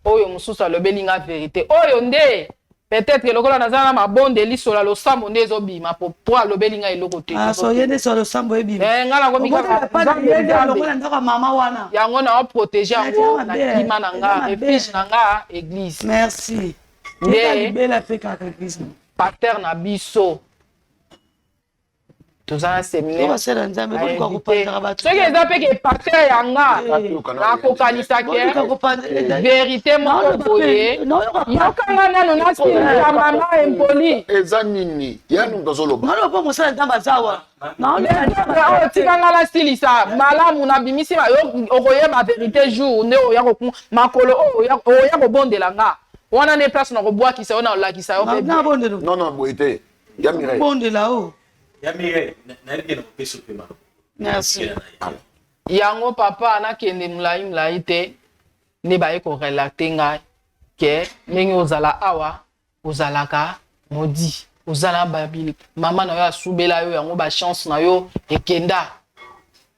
Oyo mosusu alobeli nga vérité. Oyo nde peut-être lokola naza na mabondeli sola losambo nde ezobima po po alobeli nga eloko te. Ah, so ye nde sola losambo ebima. Eh, nga nakomi kaka Omoni Nzambe, ye nde Nzambe. alongola ndako ya mama wana. Yango na protéger Eh, yango eza na mabe, kima na eza nga, mabe. refuge na nga église. Merci. Nde Eza libela pe kaka église. Pasteur na biso. Toza na séminaire. Basala Nzambe, boluka kopanzaka bato. Soki eza pe ke pasteur ya nga, nakokanisa ke vérité moko boye. Yokanga nano nasilisa mama impoli. Eza nini? Ya nini tozoloba? Naloba po mosala Nzambe aza awa. Oyo tika nga nasilisa malamu, nabimisi yo okoyeba vérité jour nde oya koku makolo oyo oya kobondela nga. Wana nde place na kobwakisa yo na olakisa yo pe. Non non, boye te. Ya Mireille. Bondela o. Ya Mireille, nayebi ke nakopesa yo pe maloba. Merci. Yango papa nakende molayi molayi te nde baye korelate ngai ke ndenge ozala awa ozalaka modi, ozala babi mama na yo asubela yo yango ba chance na yo ekenda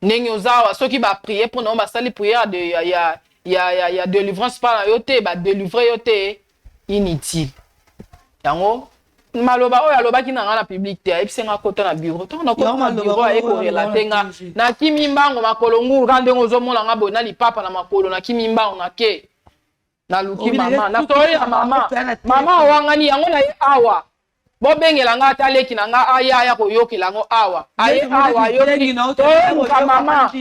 ndenge oza awa. Soki ba prier mpo na yo, basali prière de ya ya ya ya, ya délivrance mpa na yo te, ba délivrer yo te, inutile. Yango maloba oyo alobaki na nga na public te, ayebisi nga kota na bureau. Ntango nakota na bureau, aye korelate nga, nakimi mbango makolo ngulu kaka ndenge ozomona nga boye na lipapa na makolo, nakimi mbango nake naluki mama, nasoloyi na mama, mama owangani yango na ye awa, bobengela nga ata leki na nga aya aya koyokela yango awa, aye awa ayoki toyoka mama.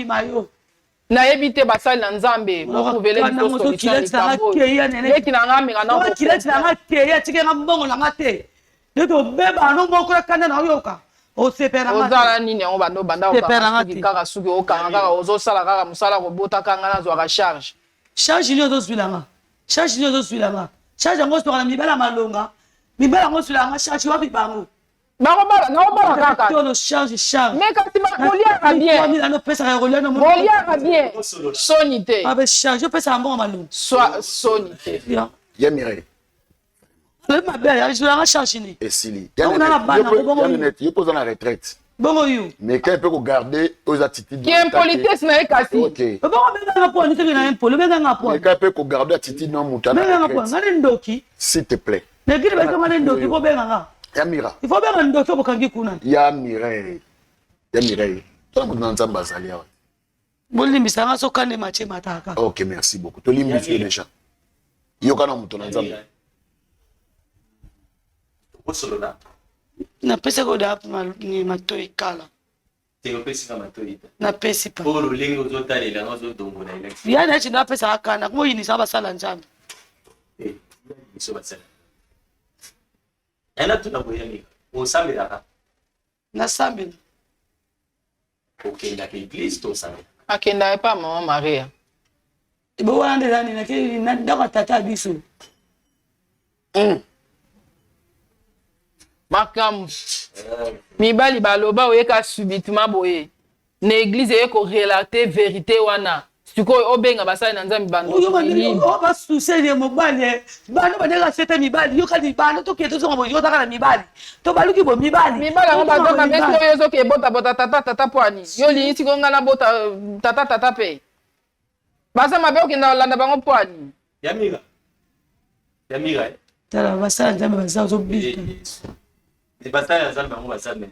Nayebi te basali na Nzambe bokuvele biso solution likambo oyo. Leki na nga ameka na kileti na nga keya atiki nga mbongo na nga te nde tobeba no moko ya kanda na oyoka osepela nga ozala nini yango bando banda okanga suki kaka suki okanga kaka ozosala kaka mosala kobotaka nga nazwaka charge. Charge nini ozozwila nga? Charge nini ozozwila nga? Charge yango ozwaka na mibali ya malonga, mibali yango ozwila nga charge wapi bango? Nakobala, nakobala kaka. Tolo charge charge. Mais kasi boliaka bien. Opesaka ya kolia Boliaka bien. Soni te. Abe charge opesaka mbongo malonga. Soit soni te. Ya Mireille. Alobi mabe, azwelanga charge nini? Esili. Yango na bana bongo yo. Yo poza na retraite. Bongo yo. Mais quand il peut garder aux attitudes. Qui impolitesse na ye kasi. OK. Bongo benganga po ni soki na impoli, benganga po. Mais quand il peut garder attitude na mutana. Benganga po, ngani ndoki. S'il te plaît. Mais kili ba ngani ndoki ko benganga. Ya Mira. Il faut benga ndoki bokangi kuna. Ya Mireille. Ya Mireille. Tala moto na Nzambe azali awa. Bolimbisa nga soki kande matie mataka. Ok, merci beaucoup. Tolimbisi yo déjà. Yoka na moto na Nzambe. Osolola. Napesaki oda matoi kala. Te opesi nga matoi te. Napesi pa. Po lolenge ozotalela nga ozodongola elakisi. Ya neti napesaka kanda komoyinisa basala Nzambe. Eh, biso basala. Yana tuna boye Mika. Osambelaka? Nasambela. Okendaka église to osambelaka? Akendaka epa mama Maria. Bo wana nde eza nini? Nake na ndako ya tata ya biso. Makambo mibali baloba oyeka subitement boye na église eye korelate vérité wana. Sikoyo obenga basali na Nzambe bandoki miyibi. Oyo basuse ye mobali eh. Bana bandeki asete mibali yoka libanda tokende tozonga boye yotaka na mibali tobaluki bo mibali. Mibali yango baza mabe sikoyo yo ozoke bota bota tata tata pwani yo olingi sikoyo ngai nabota tata tata pe baza mabe okenda kolanda bango pwani. Ya mira ya mira eh. Tala basala Nzambe baza ozobika. Basala ya Nzambe yango baza mais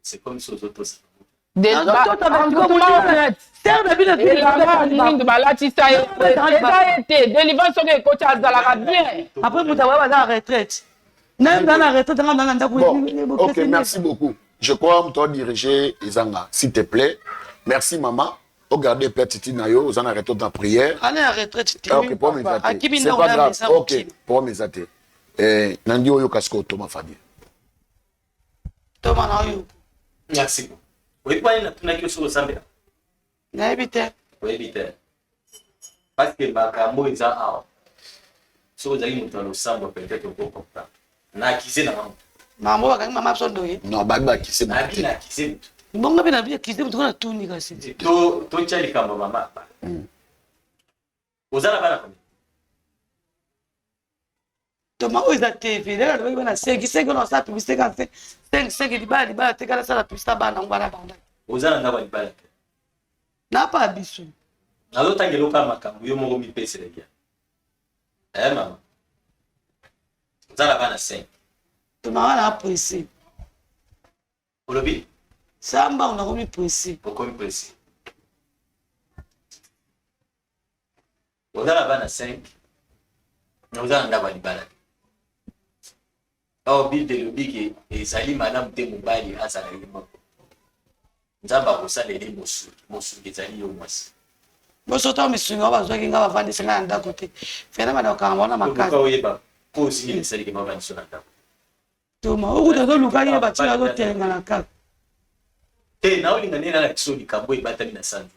c'est comme si ozotosa. Mwindu balatisa ye eza ye te delivrance soki ekoti azalaka bien. Après moto akoya baza na retraite naye mza na retraite nga na ndako. Bon, ok, merci beaucoup. Je crois moto adirige ezanga s'il te plaît. Merci maman. Ogarde pe attitude na yo, oza na retraite na prière. Ana ya retraite te. Ok, problème eza te. C'est pas grave. Ok, problème eza te. Eh, nandi oyoka sikoyo Thomas Fabien. Toma na oyo. Merci beaucoup. Oyebi wani natunaki yo soki osambela? Nayebi te. Oyebi te. Parce que makambo eza awa. Soki ozali moto ya losambo peut-être oko comprendre. Na accuse na moto. Makambo bakangi mama biso ndoki. Non, babi bakise moto. Nabi na accuse moto. Bongo mpe nabi accuse moto kona tuni kasi. To totya likambo mama. Oza na bana combien? Toma oyo eza TV lelo alobaki bana sengi sengi wana asala publicité kaka sengi sengi libala libala te kala asala publicité bana yango bana banda. Oza na ndako ya libala te? Napa biso. Nazotanga eloko ya makambo yo moko mipeselaki ya. Eh mama. Oza na bana 5. Toma wana apresse. Olobi? Samba nakomi presse. Okomi presse. Oza na bana 5 mais oza na ndako ya libala te. Or Bible elobi ke ezali malamu te mobali azala ye moko. Nzambe akosalela ye mosungi, mosungi ezali yo mwasi. Boso to misungi oyo bazwaki nga bavandisi nga na ndako te. Fena banda kokanga bango na makasi. Oluka oyeba cause nini esali ke bavandisi yo na ndako. Toma okuta azoluka ye batika azotelengana kaka. Te naolinga nde nalakisa yo likambo ebatami na sanza.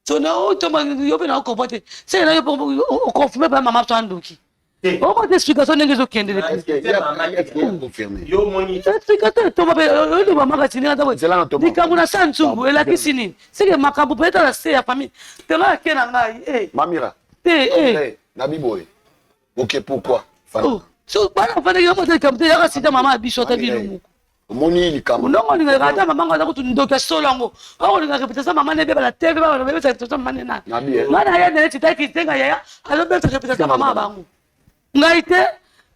So na oyo toma yo mpe na okomprendre te seke na yo mpe oconfirme mpe mama to andoki omona te explication ndenge ezokendele explication toma mpe oloba makasi ndenge aza likambo na sa nzungu elakisi nini seke makambo mpe etala se ya famille tenga ake na ngai mamira te nabi boye ok pourquoi so bana ofandaki yango te likambo te yaka sita mama ya biso ata bino moko Omoni likambo. Ndongo olingaka ata mama ngo aza kutu ndoki ya solo yango. Oyo olingaka reputation mama ne ebeba na TV ba babebisa reputation mama ne nani. Nga na ye na tita kitenga yaya azobebisa reputation mama ya bango. Ngai te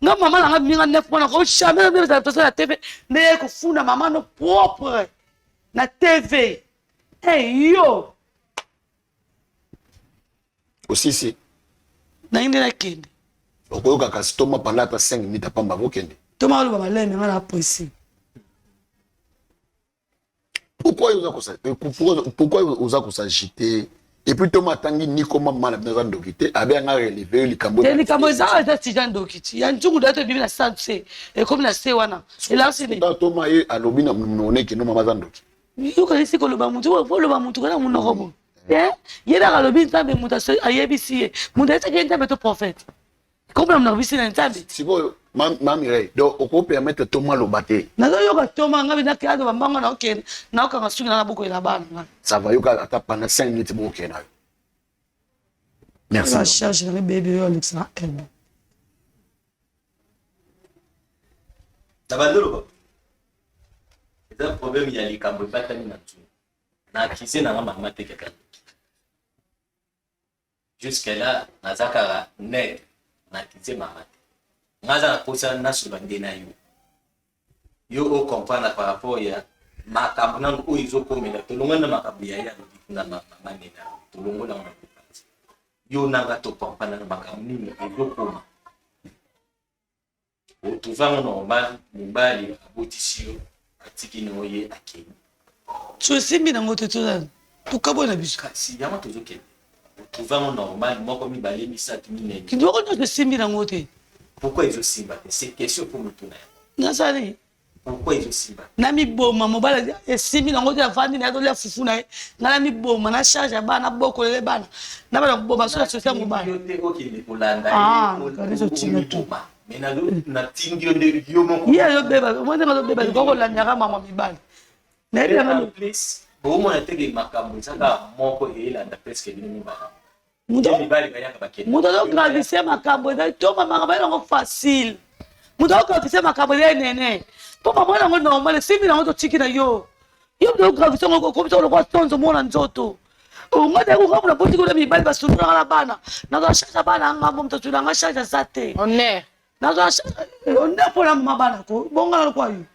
nga mama na nga minga neuf mois nako jamais nabebisa reputation na TV nde ye kofunda mama no propre na TV. Hey yo. Osisi. Nangi nde nakende. Okoyoka kasi toma pendant ata 5 minutes apamba kokende. Toma aloba maleme nga na presse. Pourquoi oza kosa pourquoi oza kosagiter et puis toma atangi ni koma mama na bino aza ndoki te abe anga releve yo likambo te likambo eza eza tija ndoki ti ya nzungu da to bimi na sa se ekomi na se wana elakisi nini toma ye alobi na monoko ne kendo mama aza ndoki Yokanisi koloba mutu oloba mutu kana munoko bo eh ye kaka alobi nzambe mutu ayebisi ye mutu ayebisaki ye nzambe to prophète komona munoko bisi na nzambe sikoyo ma Mireille donc oko permettre Thomas aloba te nazoyoka Thomas ngai nakei aloba mbango naokende naokanga suki na nabokolela bana ngai ça va yoka ata pendant 5 minutes bokokende na yo merci la charge na ngai bebe oyo alekisa na aide Na bandi oloba eza problème ya likambo ebatami na nzungu na accuse na nga mama te kaka jusque là naza kaka net na accuse mama te nga aza na posa nasolola nde na yo yo o comprendre par rapport ya makambo nanu oyo ezokomela tolongoli na makambo ya ye alobi kuna mama nene tolongola yango na kopanzi yo nanga to comprendre na makambo nini ezokoma otrouve yango normal mobali abotisi yo atiki na ye akei so esimbi nango te tozala tokabwa na biso kasi yango tozokende otrouve yango normal moko mibale misato minei moko nyonso esimbi nango te pourquoi ezosimba te c'est question mpo motuna yango nasali Pourquoi ezo simba? Na miboma mobali esimbi nango te avandi na ye azolia fufu na ye nga na miboma na charge ya bana nabokolele bana na bana koboma so na sosi ya mobali. Yo te okende kolanda ye ah, kanisa otinda to. Mais natindi yo nde yo moko. Ye azobeba omoni ndenge azobeba likoki kolandaka mama mibali. Nayebi yango. Bomona te ke makambo eza kaka moko eyelanda presque bino mibale. Mibali bayaka bakende. Moto azogravise makambo ezali to makambo yango facile. Moto azogravise makambo ezali nene. Mpo mama yango normal esimbi nango totiki na yo. Yo moto azogravise yango okomisa lokola sonzo mona nzoto. Onga te kokambo na botiki na mibali basunolaka na bana. Nazwa charge ya bana ngambo moto azwela nga charge aza te. Honneur. Nazwa charge honneur mpo na mama bana ko bonga na lokwa yo.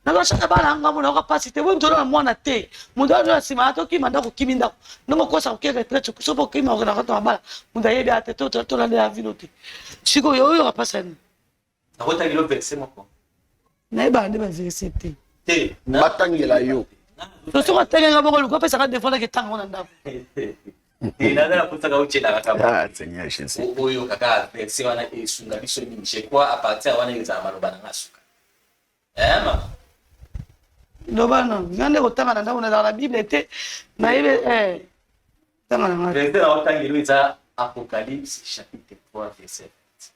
Nazwa charge ya bana ngambo nayoka mpasi te. Boye moto na mwana te. Moto azo na nsima tokima ndako okimi ndako. Ndenge okosa koke retraite soki okima okenda kota mabala. Moto ayebi ate to tolandela vino te. Sikoyo oyoka mpasi ya nini? Nakotangela verset moko. Nayebaka nde baverset te. Te. Batangela yo. To soki atangela moko luka apesaka defo nake tanga na ndako. Te naza na kotaka otyelaka kaka. Ah Seigneur Jésus. Oyo kaka verset wana esunga biso mingi. Je crois à partir wana ezala maloba na nga suka. Eh mama. Loba na nga nde kotanga na ndako nazala na Bible te. Nayebi eh tanga na nga. Verset na otangelo eza Apocalypse chapitre 3 verset 20.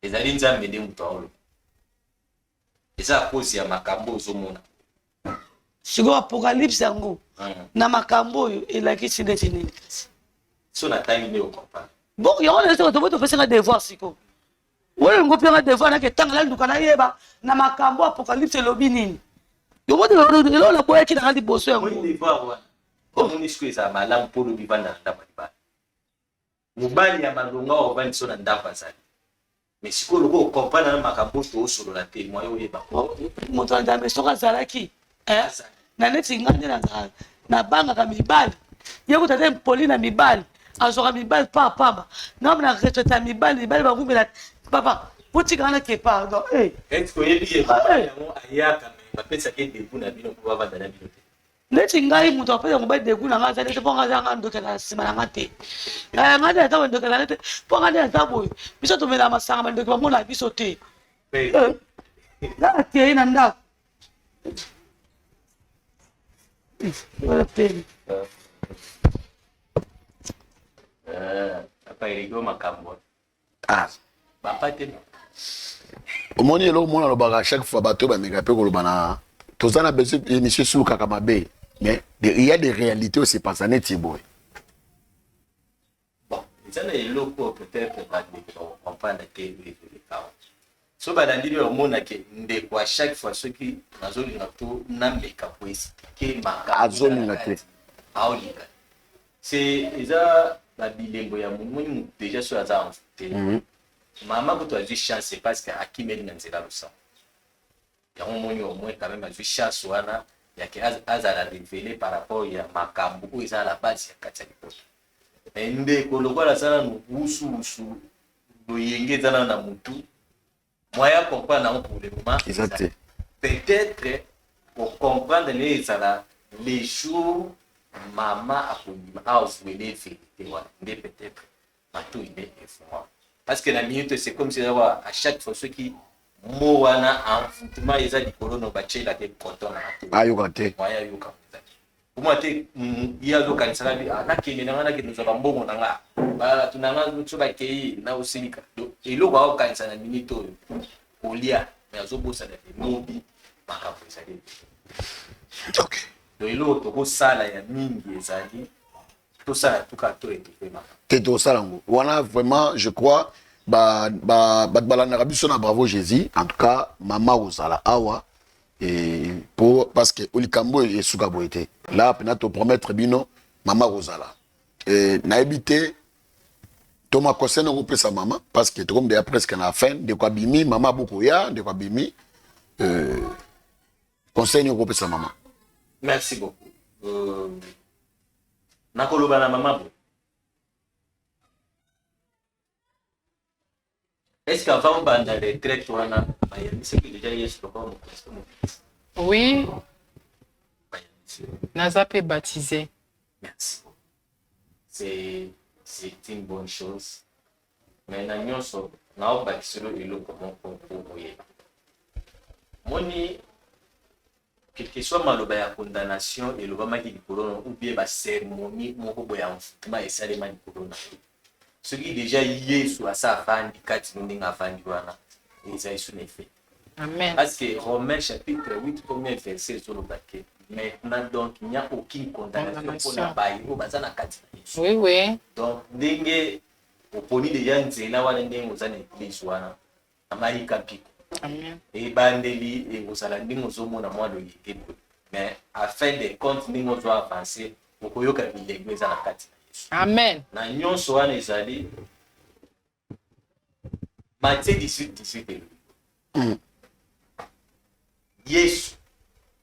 Ezali Nzambe nde moto aoloba. Eza à cause ya makambo ozomona. Sikoyo apocalypse yango na makambo oyo elakisi ndeti nini kasi? So natangi nde ocomprendre. Bon yango na soko tobo topesi nga devoir sikoyo. Oyo ngo mpe nga devoir nake tanga naluka nayeba na makambo apocalypse elobi nini. Yango eloko naboyaki na nga liboso yango. Devoir wana. Omoni sikoyo ezala malamu mpo olobi vanda na ndako ya libala. Mobali ya malonga oyo ovandi so na ndako azali. Mais sikoyo lokola ocomprendre na makambo oyo toosolola te moyen oyeba. Moto ya Nzambe soki azalaki eh, na neti nga nde nabangaka mibali ye kutu aza impoli na mibali azwaka mibali pa pamba nga na retraite ya mibali mibali bakumela papa botika nga nake pardon eh. Est-ce que oyebi ye mobali yango ayaka mais bapesaka ye debout na bino mpo bavanda na bino te? Neti ngai moto apesa mobali degu na ngai azali te mpo ngai aza ngai ndoki na nsima na ngai te. Eh, ngai nde aza boye ndoki azali te mpo ngai nde aza boye. Biso tomelaka masanga bandoki bamonaka biso te. Eh, ngai akei na ndako. Wana peni. Eh, papa Erigo makambo. Ah. Papa te. Omoni eloko mona alobaka chaque fois bato bameka mpe koloba na toza na besoin émission esulukaka mabe mais il y a des réalités oyo sepasa neti boye. Bon, eza na eloko oyo peut-être bandeko bakocomprendre te eleka awa. So balandi bino omona ke ndeko à chaque fois soki nazolinga to nameka koexplike makambo azolinga te aolinga C'est eza ba bilembo ya moni mutu deja soki aza envoute. Mm -hmm. Mama kutu azwi chance parce que akimeli na nzela losambo. Yango moni au moins quand même azwi chance wana ya ke azala révélé par rapport ya makambo oyo eza la base ya kati ya libota. Mais ndeko lokola aza nanu wusu wusu loyenge eza nanu na mutu moyen comprendre yango pour le moment eza te. Peut-être pour comprendre ne ezala les jours mama akondima avouele vérité wana nde peut-être matoyi nde efungwama parce que na minute c'est comme si à chaque fois soki mot wana envoûtement eza likolo no batielaka coton na matoyi ayoka te moyen ayoka eza te Omona te ye azokanisaka bi ah, nakende na ngai nakende kozwa bambongo na nga bato na nga so bakei na osilika donc eloko akokanisa na minute oyo kolia me azobosana te lobi makambo ezali okay. Donc eloko tokosala ya mingi ezali tosala tuka to etofe makambo te tosala yango wana vraiment je crois bato ba, ba, balandaka biso na bravo jésus en tout cas mama kozala awa Et pour, parce que likambo esuka boye te là pena to promettre bino mama kozala et nayebi te toma conseil nakopesa mama parce que tokomi deja presque na fin ndeko abimi mama bokoya ndeko abimi euh, conseil nini okopesa mama merci beaucoup nakoloba na mama boye Est-ce qu'avant obanda retraite wana bayambisaki déjà Yesu lokola mokonzi to mobikisi? Oui. Bayambisi. Naza pe baptisé. Merci. C'est c'est une bonne chose. Mais na nyonso naobakiselo eloko moko mpo oyeba. Moni quelque soit maloba ya condamnation elobamaki likolo na ou bien ba sermonie moko boye ya envoûtement esalema likolo na yo soki deja yesu asa avandi kati no ndenge avandi wana eza esu na effet. Amen. Parce que Romains chapitre 8 premier verset ezoloba ke maintenant donc il n'y a aucune condamnation mpona baye oyo baza na kati na Yesu. Oui, oui. Donc ndenge oponi deja nzela wana ndenge oza na eglise wana amayika mpiko. Amen. Ebandeli ekozala ndenge ozomona mwa loyenge boye mais à fin de compte ndenge ozo avance okoyoka bilengo eza na kati na Yesu. Amen. Na nyonso wana ezali Matthieu 18 18 elobi Yesu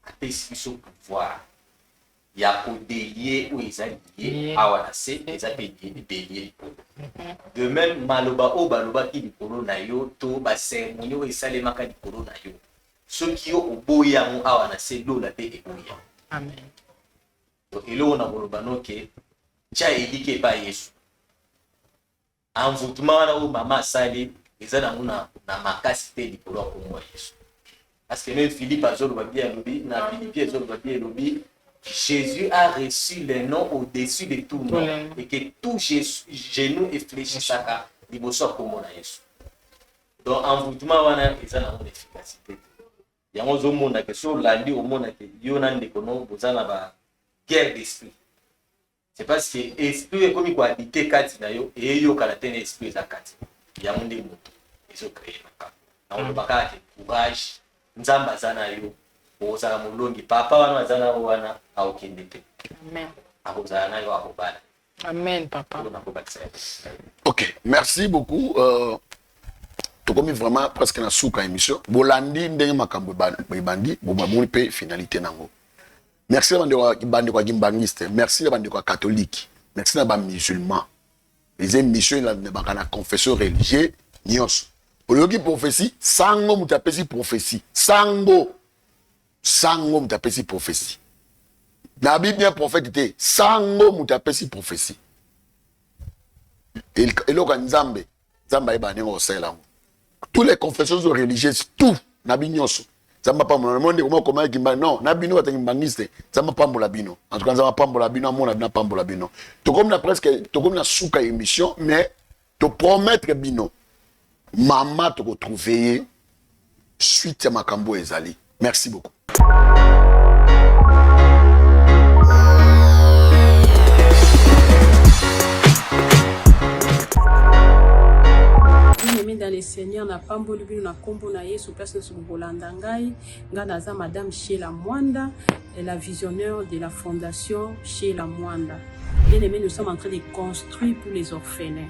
apesi biso pouvoir ya kodelie oyo eza lie awa na se eza mpe delie likolo. De même maloba oyo balobaki likolo na yo to baseremoni oyo esalemaka likolo na yo, soki yo oboyi yango awa na se, lola mpe eboyi yango. Amen. Donc eloko na koloba noke tya eliki epai Yesu. Envoutement wana oyo mama asali eza nango na, na makasi te likolo ya kombo ya Yesu. Parce que même Philippe azoloba bien alobi na Philippi ezoloba bien elobi Jésus a reçu le nom au-dessus de tout nom et que tout genou efléchissaka liboso ya kombo na Yesu. Donc envoûtement wana eza nango na efficacité te. Yango ozomona ke so olandi omona ke yo na ndeko no boza na ba guerre d'esprit. C'est parce que esprit ekomi ko habiter kati na yo eyokana te na esprit eza kati yango nde moto ezo créer makambo. Nakoloba kaka ke courage, Nzambe aza na yo, okozala molongi. Papa wana aza na yo wana akokende te. Amen. Akozala na yo, akobala. Amen papa. Oyo nakobakisa ya. Ok, merci beaucoup. Tokomi vraiment presque na suka émission. Bolandi ndenge makambo ebandi, bomoni pe finalité nango. Merci na bandeko ya kimbangiste, merci na bandeko ya catholique, merci na ba musulmans. Les émissions elandaka na confession religieuse nyonso. Oyoki prophétie, sango moto apesi prophétie, sango sango moto apesi prophétie. Na Bible bien prophète te, sango moto apesi prophétie. Eloko ya Nzambe, Nzambe ayeba ndenge osalela yango. Toutes les confessions religieuses, tout na bi nyonso. Nzambe apambola na monde koma koma kimba non na bino bato kimbangiste Nzambe apambola bino. En tout cas Nzambe apambola bino, amona bino, apambola bino. Tokomi na presque tokomi na suka émission mais to promettre bino mama toko trouver ye suite ya makambo ezali. Merci beaucoup. Bien-aimé dans le Seigneur, na pamboli bino na kombo na Yesu place nyonso bokolanda ngai. Ngai naza Madame Sheila Mwanda, la visionnaire de la fondation Sheila Mwanda. Bien-aimé, nous sommes en train de construire pour les orphelins.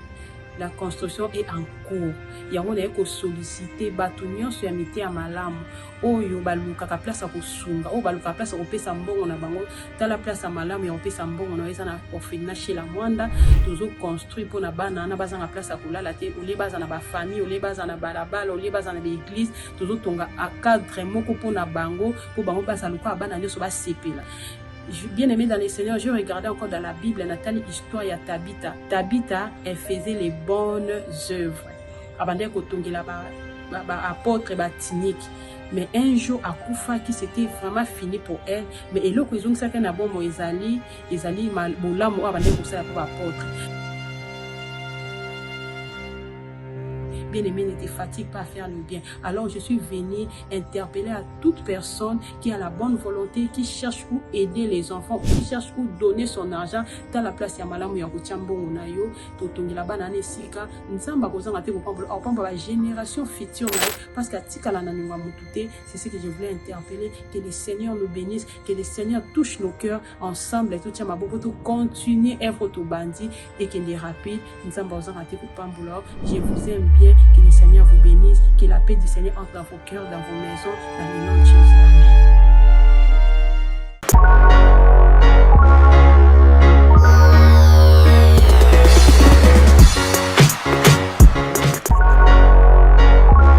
La construction est en cours. Yango naye ko solliciter bato nyonso ya miteya malamu oyo balukaka place ya kosunga, oyo balukaka place ya kopesa mbongo na bango. Tala place ya malamu ya kopesa mbongo na yo eza na orphelinat chez la Mwanda. Tozo construire mpo na bana wana bazanga place ya kolala te, olie baza na ba famille, olie baza na balabala, olie baza na ba église. Tozotonga a cadre moko mpo na bango, mpo bango baza lokola bana nyonso basepela. Bien aimé dans le Seigneur, je regardais encore dans la Bible, Nathalie, histoire ya Tabitha. Tabitha, elle faisait les bonnes œuvres. Abandaki kotongela ba, ba, ba apôtre, ba tinique. Mais un jour, akufaki, c'était vraiment fini pour elle. Mais eloko ezongisaki na bomoi ezali, ezali bolamu oyo abandaki kosala pour ba apôtre. Bien-aimé, ne te fatigue pas à faire le bien. Alors, je suis venue interpeller à toute personne qui a la bonne volonté, qui cherche où aider les enfants, qui cherche où donner son argent. Tala place ya malamu ya kotia mbongo na yo, totongela bana na esika, Nzambe akozanga te kopambola, akopambola ba génération future na yo, parce que atikala na niongo ya mutu te. C'est ce que je voulais interpeller. Que le Seigneur nous bénisse, que le Seigneur touche nos cœurs ensemble, totia maboko, to continuer œuvre tobandi et que les rapide. Nzambe akozanga te kopambola. Je vous aime bien, que le Seigneur vous bénisse, que la paix du Seigneur entre dans vos cœurs, dans vos maisons, dans le nom de Jésus. Amen.